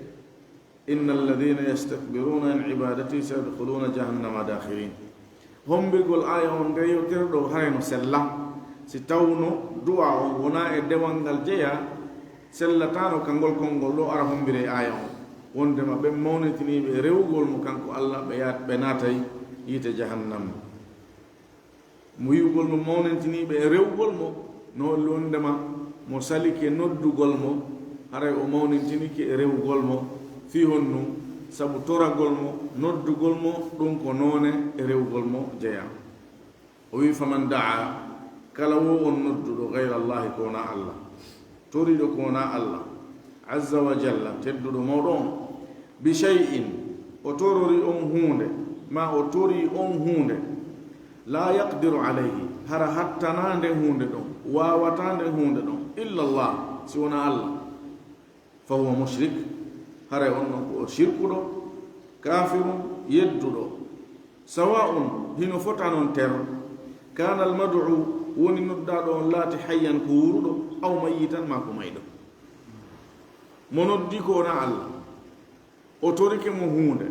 inna alladhina yastakbiruna an ibadati sayadkhuluna jahannama dakhirin." Hombirgol aaya on nder yewtere ɗo haray no sella. Si tawno du'aa on wonaa e dewal ngal jeyaa, sellataano ka ngol konngol ɗo ara hombiree aaya on. Wondema ɓen mawnintiniiɓe e rewugol mo kanko Alla, ɓe yaat-, ɓe naatay yiite jahannam. Mo wi'ugol mo mawnintiniiɓe e rewugol mo, no holli wondema mo salike noddugol mo, haray o mawnintinike e rewugol mo. Fii honnu? Sabu toragol mo, noddugol mo, ɗun ko noone e rewugol mo jeyaa. O wi'i, "Faman da'a," kala wo on nodduɗo, "ghayra Allahi," ko wonaa Alla, toriiɗo ko wonaa Alla, "azza wa jalla," tedduɗo mawɗo on, "bi shay'in," o torori on huunde, maa o torii on huunde, "la yaqdiru alayhi," hara hattanaa nden huunde ɗon, waawataa nden huunde ɗon, "illa Allah," si wonaa Alla, "fa huwa mushrik," haray on ɗon ko o shirkuɗo, "kafirun," yedduɗo. "Sawa'un," hino fota non ter, "kana al-mad'u," woni noddaaɗo on laati, "hayyan," ko wuuruɗo, "aw mayyitan," maa ko mayɗo. Mo noddi ko wonaa Alla, o torike mo huunde,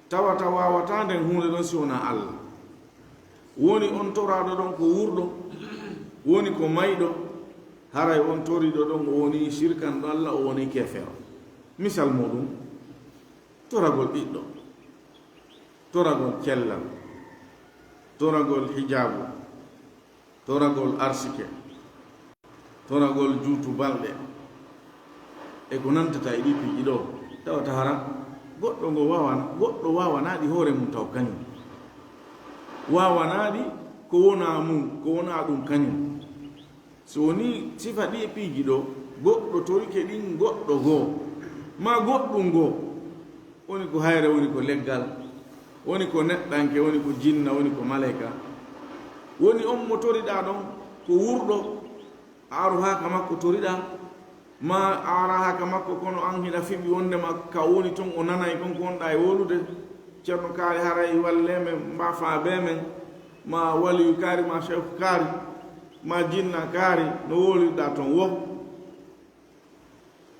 tawata waawataa nden huunde ɗon si wonaa Alla. Woni on toraaɗo ɗon ko wuurɗo, woni ko mayɗo, haray on toriiɗo ɗon o woni shirkanɗo Alla, o woni keefeero. Misal muuɗum, toragol ɓiɗɗo, toragol cellal, toragol hijaabu, toragol arsike, toragol juutu balɗe, e ko nantata e ɗii piiji ɗoo, tawata hara goɗɗo ngo waawana, goɗɗo waawanaaɗi hoore mum taw kañum. Waawanaaɗi ko wonaa mum, ko wonaa ɗum kañum. So wonii sifa ɗii piiji ɗoo, goɗɗo torike ɗin goɗɗo goo, maa goɗɗum goo, woni ko hayre, woni ko leggal, woni ko neɗɗanke, woni ko jinna, woni ko maleyka. Woni on mo toriɗaa ɗon ko wuurɗo, a arohaa ka makko toriɗaa, maa a arahaa ka makko kono an hiɗa fiɓi wondema ka o woni ton o nanay kon ko wonɗaa e wowlude. Ceerno kaari haray wallee men, mbaafaa bee men, maa waliyu kaari, maa sheeku kaari, maa jinna kaari, no wowlirɗaa ton wo.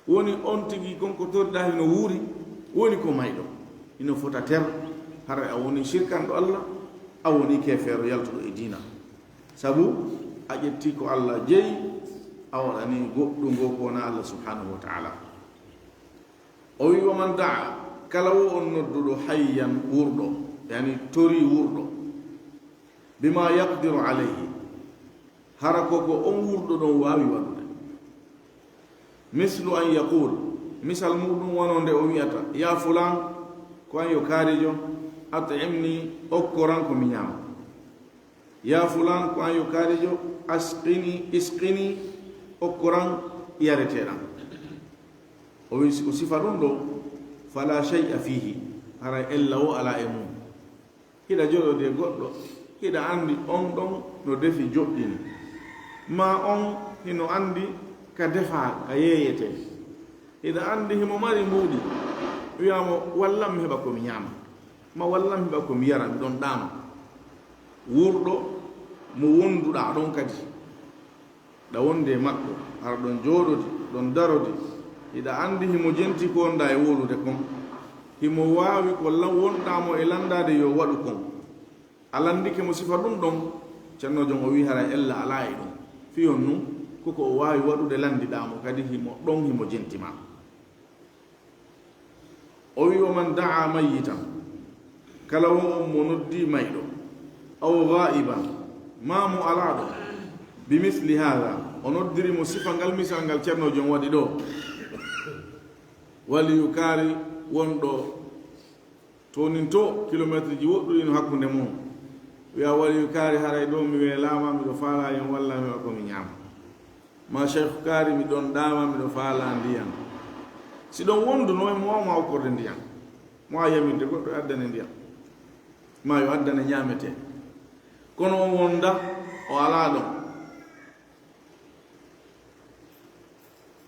Woni on tigi kon ko torɗaa hino wuuri, woni ko mayɗo. Hino fota ter, haray a woni shirkanɗo Alla, a woni keefeero yaltuɗo e diina. Sabu a ƴetti ko Alla jeyi, a waɗani goɗɗum goo ko wonaa Alla subhanahu wa ta'ala. O wi'i, "Wa man da'a," kala wo on nodduɗo, "hayyan," wuurɗo, yani torii wuurɗo, "bima yaqdiru alayhi," hara ko ko on wuurɗo ɗon waawi waɗude. "Mislu an yaqul," misal muuɗum wano nde o wi'ata, "Ya fulaan," ko an yo kaarijo, "at'imni," okkoran ko mi ñaama. "Ya fulaan," ko an yo kaarijo, "asqini," isqini, okkoran yareteeɗan. O wi-, o sifa ɗum ɗo, "fala shay'a fihi," haray ella wo alaa e mum. Hiɗa joɗodi e goɗɗo, hiɗa anndi on ɗon no defi joɗɗini, maa on hino anndi ka defaa, ka yeeyetee. Hiɗa anndi himo mari mbuuɗi, wi'aa mo, "Wallan mi heɓa ko mi ñaama," maa "Wallan mi heɓa ko mi yara, mi ɗon ɗaano." Wuurɗo mo wonduɗaa ɗon kadi, ɗa wondi e makko, hara ɗon jooɗodi, ɗon darodi, hiɗa anndi himo jenti ko wonɗaa e wowlude kon, himo waawi ko la-, wonɗaa mo e lanndaade yo waɗu kon. A lanndike mo sifa ɗum ɗon, Ceerno Jon o wi'i haray ella alaa e ɗum. Fii honɗum? Ko ko o waawi waɗude lanndiɗaa mo, kadi himo ɗon himo jenti ma. O wi'i, "Wa man da'a mayyitan," kala wo on mo noddi mayɗo, "aw gha'iban," maa mo alaaɗo, "bi misli haadha," o noddiri mo sifa ngal misal ngal Ceerno Jon waɗi ɗo. Waliyu kaari wonɗo to nin to kilometre ji woɗɗuɗi no hakkunde mum. Wi'a waliyu kaari haray ɗo mi weelaama, miɗo faalaa yo wallan mi ko mi ñaama. Ma Cheikh kaari mi ɗon ɗaama, miɗo faalaa ndiyan. Si ɗon wonduno e mo waawa okkorde ndiyan. Mo waawa yamirde goɗɗo e addane ndiyan. Ma yo addane ñaamete. Kono on wonda o alaa ɗon.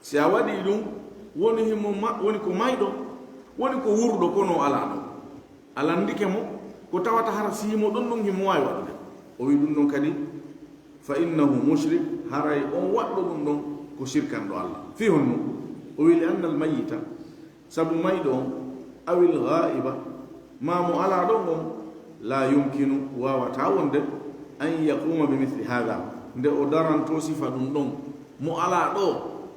Si a waɗii ɗum, woni himo ma-, woni ko mayɗo, woni ko wuurɗo, kono o alaa ɗo. A lanndike mo, ko tawata hara si himo ɗon ɗum himo waawi waɗude. O wi'i ɗum ɗon kadi, "Fa innahu mushrik," haray on waɗɗo ɗum ɗon ko sirkanɗo Allah. Fii honno? O wi'i, "Li annal mayyita," sabu mayɗo on, "awil ghaiba," maa mo alaa ɗon on, "la yumkinu," waawataa wonde, "an yaquma bi misli hada," nde o daranto sifa ɗum ɗon. Mo alaa ɗo,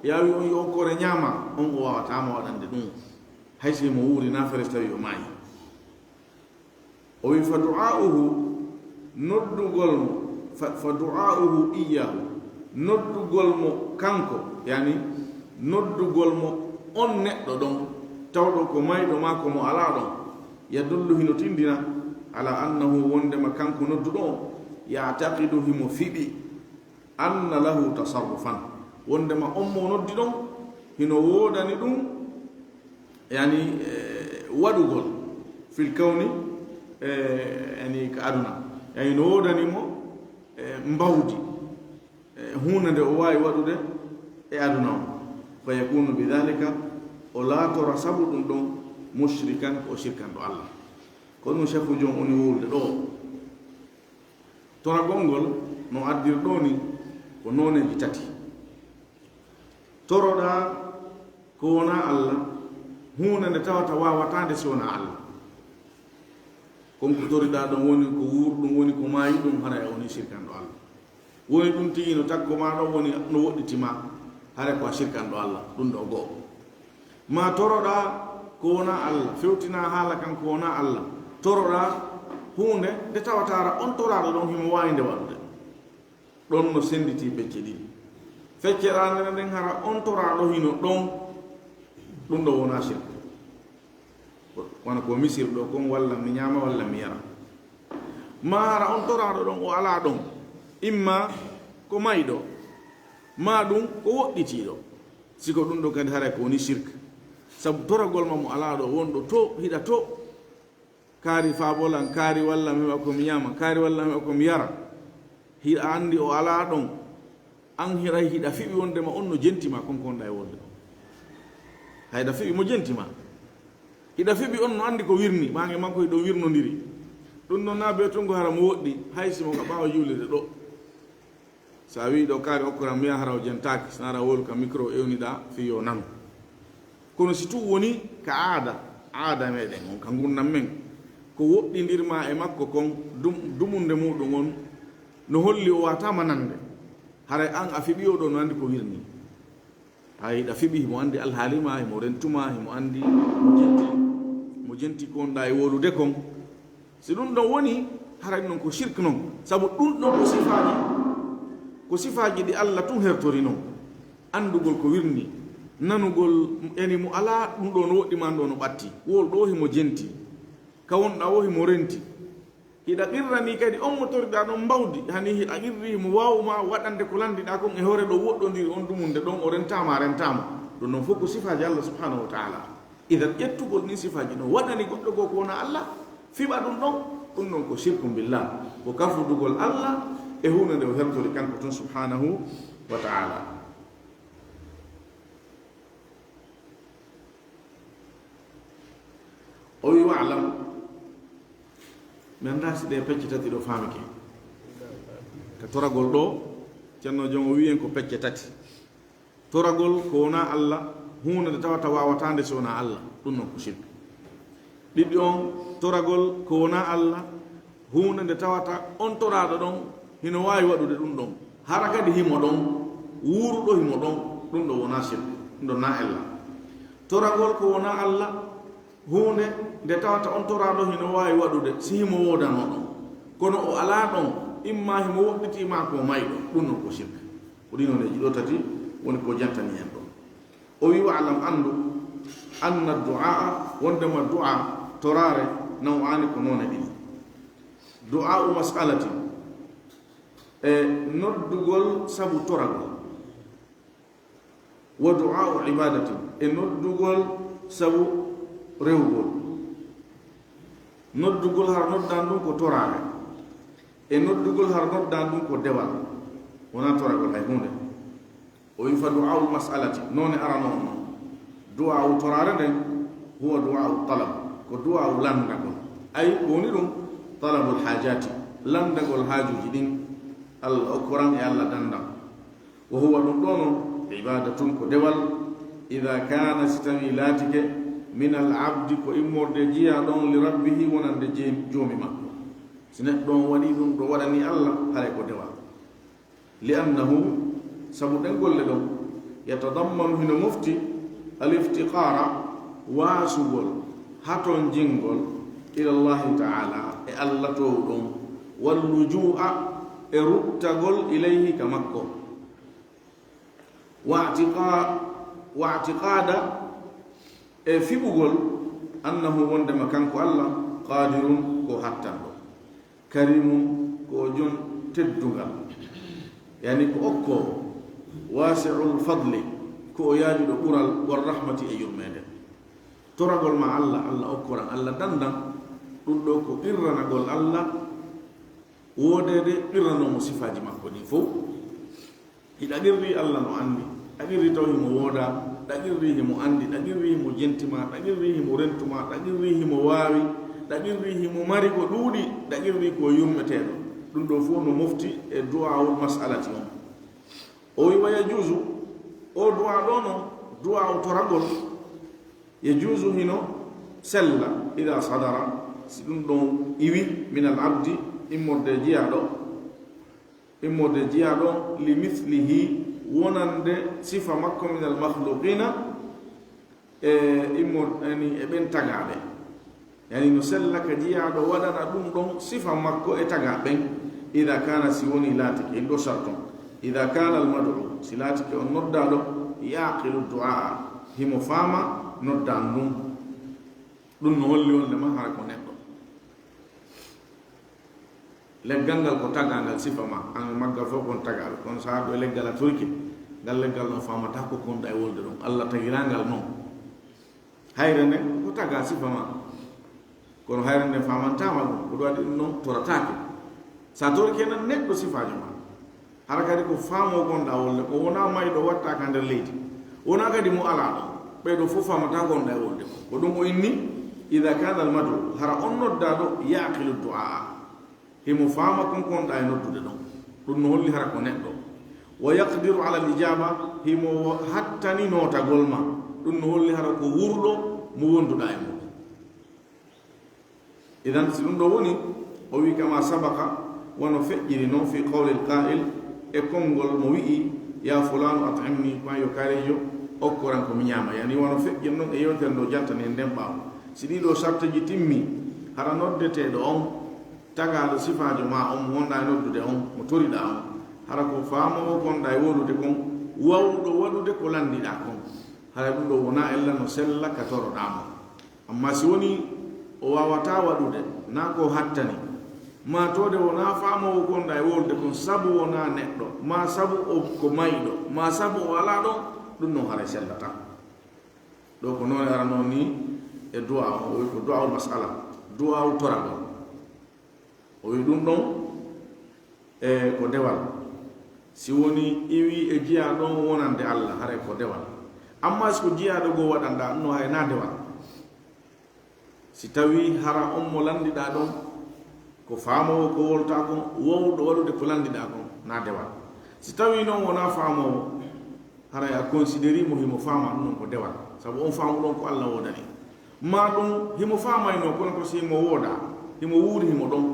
yaawi on yo okkore ñaama, on o waawataa mo waɗande ɗum. Hay si mo wuuri na feres tawi o maayi. O wi fa du'a'uhu, noddugol mo, fa, fa du'a'uhu iyyahu, noddugol mo kanko, yani noddugol mo on neɗɗo ɗon, tawɗo ko mayɗo maa ko mo alaa ɗon, yadullu hino tindina, ala annahu wondema kanko nodduɗo on, ya'taqidu himo fiɓi, anna lahu tasarrufan, wondema on mo noddi ɗon, hino woodani ɗum, yani, eh, waɗugol fil kawni, eh, yani ka aduna, yani no woodani mo, eh, mbawdi, eh, huunde nde o waawi waɗude e aduna on. Fa yakunu bidhalika, o laatora sabu ɗum ɗon mushrikan, ko o shirkanɗo Allah. Ko ɗum shefu jom woni wowlude ɗo. Toragol ngol no addir ɗo ni ko nooneeji tati. Toroɗaa ko wonaa Allah, huunde nde tawata waawataande si wonaa Allah. Kon ko toriɗaa ɗon woni ko wuurɗum, woni ko maayiɗum, haray a woni sirkanɗo Allah. Woni ɗum tigi no takko maa ɗon woni no woɗɗiti maa, haray ko a sirkanɗo Allah, ɗum ɗo go'o. Ma toroɗaa ko wonaa Allah, fewtinaa haala kan ko wonaa Allah, toroɗaa huunde nde tawata hara on toraaɗo ɗon himo waawi nde waɗude. Ɗon no sennditi pecce ɗiɗi. Feccere arannde nden, hara on toraaɗo hino ɗon, ɗum ɗo wonaa shirk. Wano ko mi sirɗo kon, walla mi ñaama, walla mi yara. Ma hara on toraaɗo ɗon o alaa ɗon, imma ko mayɗo, ma ɗum ko woɗɗitiiɗo. Si ko ɗum ɗo kadi haray ko woni shirk. Sabu toragol ma mo alaa ɗo, wonɗo to, hiɗa to, kaari faabolan, kaari walla mi heɓa ko mi ñaama, kaari walla mi heɓa ko mi yara. Hiɗa anndi o alaa ɗon, an hiɗa, hiɗa fiɓi wondema on no jenti ma kon ko wonɗa e wolde. Hayɗa fiɓi mo jenti ma. Hiɗa fiɓi on no anndi ko wirni, ɓaange makko hiɗon wirnondiri. Ɗum ɗon na beetungo hara mo woɗɗi, hay si mo ka ɓaawo juulirde ɗo. So a wi'i ɗo kaari okkoran mi yaha hara o jentaaki, so hara wolu ka micro ewniɗaa fii yo nanu. Kono si tun woni ka aada, aada meɗen on, ka ngurndan men, ko woɗɗindir ma e makko kon, dum-, dumunde muɗum on, no holli o waataama nande. Haray an a fiɓi o ɗo no anndi ko wirni. Hay hiɗa fiɓi, himo anndi alhaali ma, himo rentu ma, himo anndi mo jenti, mo jenti ko wonɗaa e wowlude kon. Si ɗum ɗon woni, haray non ko shirk non. Sabu ɗum ɗon ko sifaaji, ko sifaaji ɗi Allah tun hertori non. Anndugol ko wirni, nanugol eni mo alaa, ɗum ɗo no woɗɗi ma, ɗo no ɓatti. Wol ɗo himo jenti. Ka wonɗaa wo himo renti. Hiɗa qirrani kadi on mo toriɗaa ɗon mbawdi, hani hiɗa qirri mo waawu ma waɗande ko lanndiɗaa kon e hoore ɗo woɗɗondiri on dumunde ɗon o rentaama, a rentaama. Ɗum ɗon fof ko sifaaji Allah subhanahu wa ta'ala. Idan ƴettugol ɗin sifaaji ɗon waɗani goɗɗo goo ko wonaa Allah, fiɓa ɗum ɗon, ɗum ɗon ko shirkun billah, ko kafudugol Allah e huunde nde o hertori kanko tun subhanahu wa ta'ala. O wi wa'lam, mi anndaa si ɗee pecce tati ɗo faamike. Ka toragol ɗo, Ceerno Jom o wi'i en ko pecce tati. Toragol ko wonaa Allah, huunde nde tawata waawataande si wonaa Allah, ɗum non ko shirk. Ɗiɗi on, toragol ko wonaa Allah, huunde nde tawata on toraaɗo ɗon hino waawi waɗude ɗum ɗon. Hara kadi himo ɗon, wuuruɗo himo ɗon, ɗum ɗo wonaa shirk, ɗum ɗo na ella. Toragol ko wonaa Allah, huunde nde tawata on toraaɗo hino waawi waɗude si himo woodanoo ɗon. Kono o alaa ɗon, imma himo woɗɗitii maa ko mayɗo, ɗum non ko shirk. Ko ɗi nooneeji ɗo tati woni ko jantani en ɗo. O wi, "Wa'lam, anndu, anna du'aa, wondema du'aa, toraare, naw'aani ko noone ɗiɗi. Du'aa'u mas'alatin, e noddugol sabu toragol. Wa du'aa'u ibaadatin, e noddugol sabu rewugol. Noddugol hara noddan ɗum ko toraare. E noddugol hara noddan ɗum ko dewal. Wonaa toragol hay huunde." O wi, "Fa du'aa'ul mas'alati, noone arano on non. Du'aa'u toraare nden, huwa du'aa'u talab, ko du'aa'u lanndagol. Ay, ko woni ɗum? Talabul haajaati, lanndagol haajuuji ɗin. Allah okkoran e Allah dandan. Wa huwa ɗum ɗo non, ibaadatun ko dewal, idaa kaana si tawii laatike, minal abdi ko immorde jiyaa ɗon, li rabbihi wonande jee-, joomi makko. Si neɗɗo on waɗii ɗum ɗo waɗanii Allah, haray ko dewal." Li annahu, sabu ɗen golle ɗon, yatadammanu hino mofti, al iftiqaara, waasugol hatonjingol ilallahi taala e Allah toowuɗon, wallujuu'a e ruttagol ilayhi ka makko, wa'tiqa- wa'tiqaada e fiɓugol annahu wondema kanko Allah qaadirun ko hattanɗo, karimun ko o jon teddungal, yani ko okkoowo, waasi'ul fadli ko o yaajuɗo ɓural, war rahmati e yurmeende. Toragol ma Allah, Allah okkoran, Allah dandan, ɗum ɗo ko qirranagol Allah woodeede, qirranoo mo sifaaji makko ɗin fow. Hiɗa qirri Allah no anndi, ɗa qirri taw himo wooda, ɗa qirri himo anndi, ɗa qirri himo jenti ma, ɗa qirri himo rentu ma, ɗa qirri himo waawi, ɗa qirri himo mari ko ɗuuɗi, ɗa qirri ko yurmeteeɗo. Ɗum ɗo fof no mofti e du'aawul mas'alati on. O wi wa yajuuzu, o du'a ɗo no du'a o toragol, yajuuzu hino sella, ida sadara, si ɗum ɗon iwi, min al abdi, immorde jiyaaɗo, immorde jiyaaɗo, li mislihi, wonande sifa makko, min al makhluqina, e immo yani e ɓen tagaaɓe. Yani no sella ka jiyaaɗo waɗana ɗum ɗon sifa makko e tagaa ɓen, ida kana, si woni laatike, en ɗo sarton, ida kana al mad'u, si laatike on noddaaɗo, yaqilu du'a, himo faama noddan ɗum. Ɗum no holli wonde ma hara ko neɗɗo. Leggal ngal ko tagaa ngal sifa ma, an maggal fof kon tagaa. Kono so a ɗo e leggal a torike, ngal leggal ɗon faamata ko konɗa e wolde ɗon. Allah tagiraa ngal non. Hayre nden ko tagaa sifa ma. Kono hayre nden faamantaama ɗum. Ko ɗum waɗi ɗum non torataake. So a torike nan neɗɗo sifaajo ma. Hara kadi ko faamoo gonɗaa wolde, o wonaa mayɗo wattaaka nder leydi. Wonaa kadi mo alaa ɗon. Ɓee ɗoo fof faamataa gonɗaa e wolde. Ko ɗum o inni, ida kana al mad'u, hara on noddaaɗo, yaqilu du'a. Himo faama kon konɗaa e noddude ɗon. Ɗum no holli hara ko neɗɗo. Wa yaqdiru ala al ijaba, himo hattani nootagol ma. Ɗum no holli hara ko wuurɗo mo wonduɗaa e muɗum. Idan, si ɗum ɗo woni, o wi kama sabaka, wano feƴƴiri non fi qawli al qa'il, e konngol mo wi'i, ya fulanu at'imni, ko an yo kaarijo, okkoran ko mi ñaama. Yani wano feƴƴiri non e yewtere ndo jaltani en nden ɓaawo. Si ɗii ɗoo sartiji timmi, hara noddeteeɗo on, tagaaɗo sifaajo ma on, mo wonɗaa e noddude on, mo toriɗaa on, hara ko faamoowo konɗaa e wowlude kon, wawɗo waɗude ko lanndiɗaa kon. Hara ɗum ɗo wonaa ella no sella ka toroɗaa mo. Amma si woni o waawataa waɗude, naa ko hattani, maa toode wonaa faamoowo konɗaa e wolde kon sabu wonaa neɗɗo, maa sabu o ko mayɗo, maa sabu o alaa ɗon, ɗum non haray sellataa. Ɗo ko noone arano ni e du'a on, o wi ko du'aul mas'ala, du'aul toragol. O wi ɗum ɗon e ko dewal. Si woni iwi e jiyaaɗo on wonande Allah, haray ko dewal. Amma si ko jiyaaɗo goo waɗanɗaa ɗum, no hay naa dewal. Si tawii hara on mo lanndiɗaa ɗon, ko faamoowo ko woltaa kon, wowɗo waɗude ko lanndiɗaa kon, naa dewal. Si tawii non wonaa faamoowo, haray a considéri mo himo faama ɗum non ko dewal. Sabu on faamu ɗon ko Allah woodani. Maa ɗum himo faamaynoo, kono ko si himo woodaa, himo wuuri himo ɗon.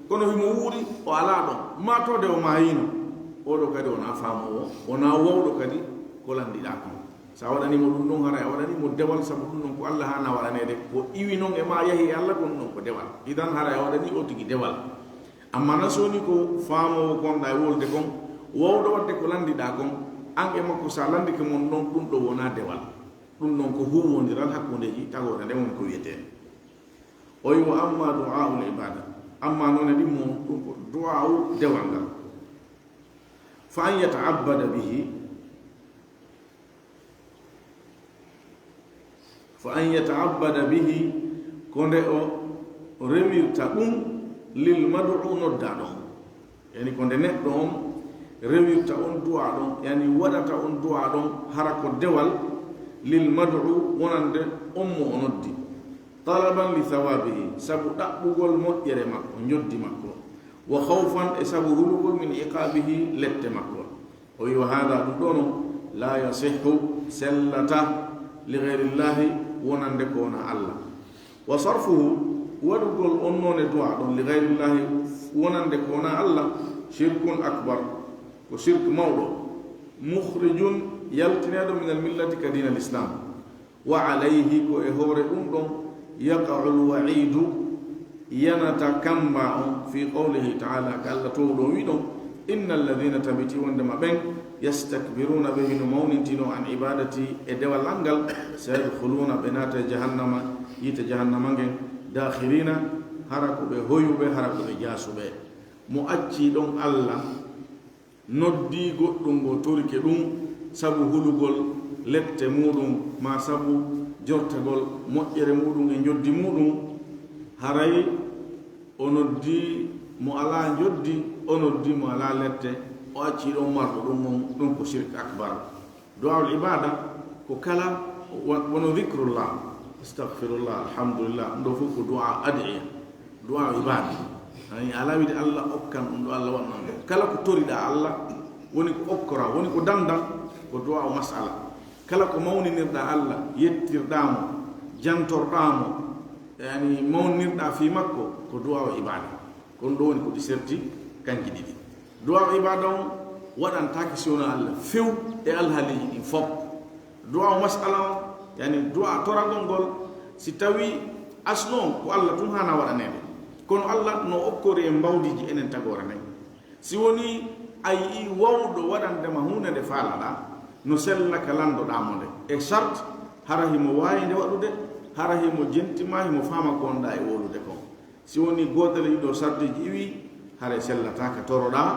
Kono himo wuuri, o alaa ɗon. Maa toode o maayiino. Oɗo kadi wonaa faamoowo, wonaa wowɗo kadi ko lanndiɗaa kon. So a waɗanii mo ɗum ɗon, haray a waɗanii mo dewal, sabu ɗum ɗon ko Allah haana waɗaneede. Ko iwi non e maa yahi e Allah, ko ɗum ɗon ko dewal. Idan haray a waɗanii o tigi dewal. Amma na so woni ko faamoowo konɗaa e wolde kon, wowɗo waɗde ko lanndiɗaa kon, an e makko so a lanndike mon ɗon, ɗum ɗo wonaa dewal. Ɗum ɗon ko huuwondiral hakkundeeji tagoore nde woni ko wiyetee. O wi wa amma du'aul ibada, amma noone ɗin mo ɗum ko du'a'u dewal ngal. Fa an yata'abbada bihi, fa an yata'abbada bihi, ko nde o rewirta ɗum, lil mad'u, noddaaɗo on. Yani ko nde neɗɗo on rewirta on du'a ɗon, yani waɗata on du'a ɗon, hara ko dewal, lil mad'u, wonande on mo o noddi, talaban li thawabihi, sabu ɗaɓɓugol moƴƴere makko, njoddi makko, wa khawfan, e sabu hulugol, min iqabihi, lette makko. O wi wa hada, ɗum ɗo non, la yasihhu, sellata, li ghayrillahi, wonande ko wonaa Allah. Wa sarfuhu, waɗugol on noone du'a ɗon, li ghayrillahi, wonande ko wonaa Allah, shirkun akbar, ko shirk mawɗo, mukhrijun, yaltineeɗo, min al millati, ka diina al islam. Wa alayhi, ko e hoore ɗum ɗon, yaqa'u lwa'idu, yanata kamba on, fi qawlihi ta'ala, ka Allah towɗo wi ɗon, inna alladhina, tabiti wondema ɓen, yastakbiruna, ɓe hino mawnintino, an ibadati, e dewal an ngal, sayadkhuluna, ɓe naata e jahannama, yiite jahannama ngen, dakhirina, hara ko ɓe hoyuɓe, hara ko ɓe jaasuɓe. Mo acci ɗon Allah, noddi goɗɗum ngo torike ɗum sabu hulugol lette muɗum, ma sabu jortagol moƴƴere muɗum e njoddi muɗum, haray o noddi mo alaa njoddi, o noddi mo alaa lette, o acci ɗon marɗo ɗum on, ɗum ko shirk akbar. Du'aul ibada ko kala wa-, wono dhikrullah, astaghfirullah, alhamdulillah, ɗum ɗo fof ko du'a ad'iya, du'a ibada. Ani, alaa wiide Allah okkan ɗum ɗo, Allah waɗnan ɗum. Kala ko toriɗaa Allah, woni ko okkora, woni ko dandan, ko du'a mas'ala. Kala ko mawninirɗaa Allah, yettirɗaa mo, jantorɗaa mo, yani, mawnirɗaa fii makko, ko du'a ibada. Ko ɗum ɗo woni ko ɗi serti kanki ɗiɗi. Du'a ibada on waɗantaake si wonaa Allah few e alhaaliiji ɗin fof. Du'a mas'ala on, yani du'a toragol ngol, si tawi asno on ko Allah tun haana waɗaneede. Kono Allah no okkori en mbawdiiji enen tagoore nden. Si woni a yi'ii wawɗo waɗande ma huunde nde faalaɗaa, no sella ka lanndoɗaa mo nde. E sart, hara himo waawi nde waɗude, hara himo jenti ma, himo faama ko wonɗaa e wowlude kon. Si woni gootel e ɗii ɗoo sartiiji iwii, haray sellataa ka toroɗaa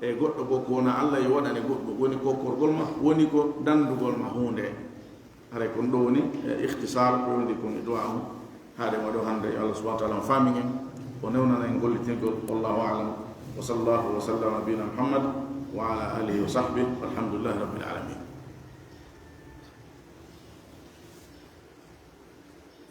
e goɗɗo goo ko wonaa Allah yo waɗane goɗɗum, woni kokkorgol ma, woni ko danndugol ma huunde. Haray kon ɗoo woni, e, ikhtisar ko wondi kon e du'a on. Haade mo ɗoo hannde, yo Allah subhanahu wa ta'ala on faamin en, o newnana en gollitingol. Wallahu a'lam. Wa sallallahu wa sallam ala nabiyina Muhammad wa ala alihi wa sahbihi. Walhamdulillahi rabbil alamin.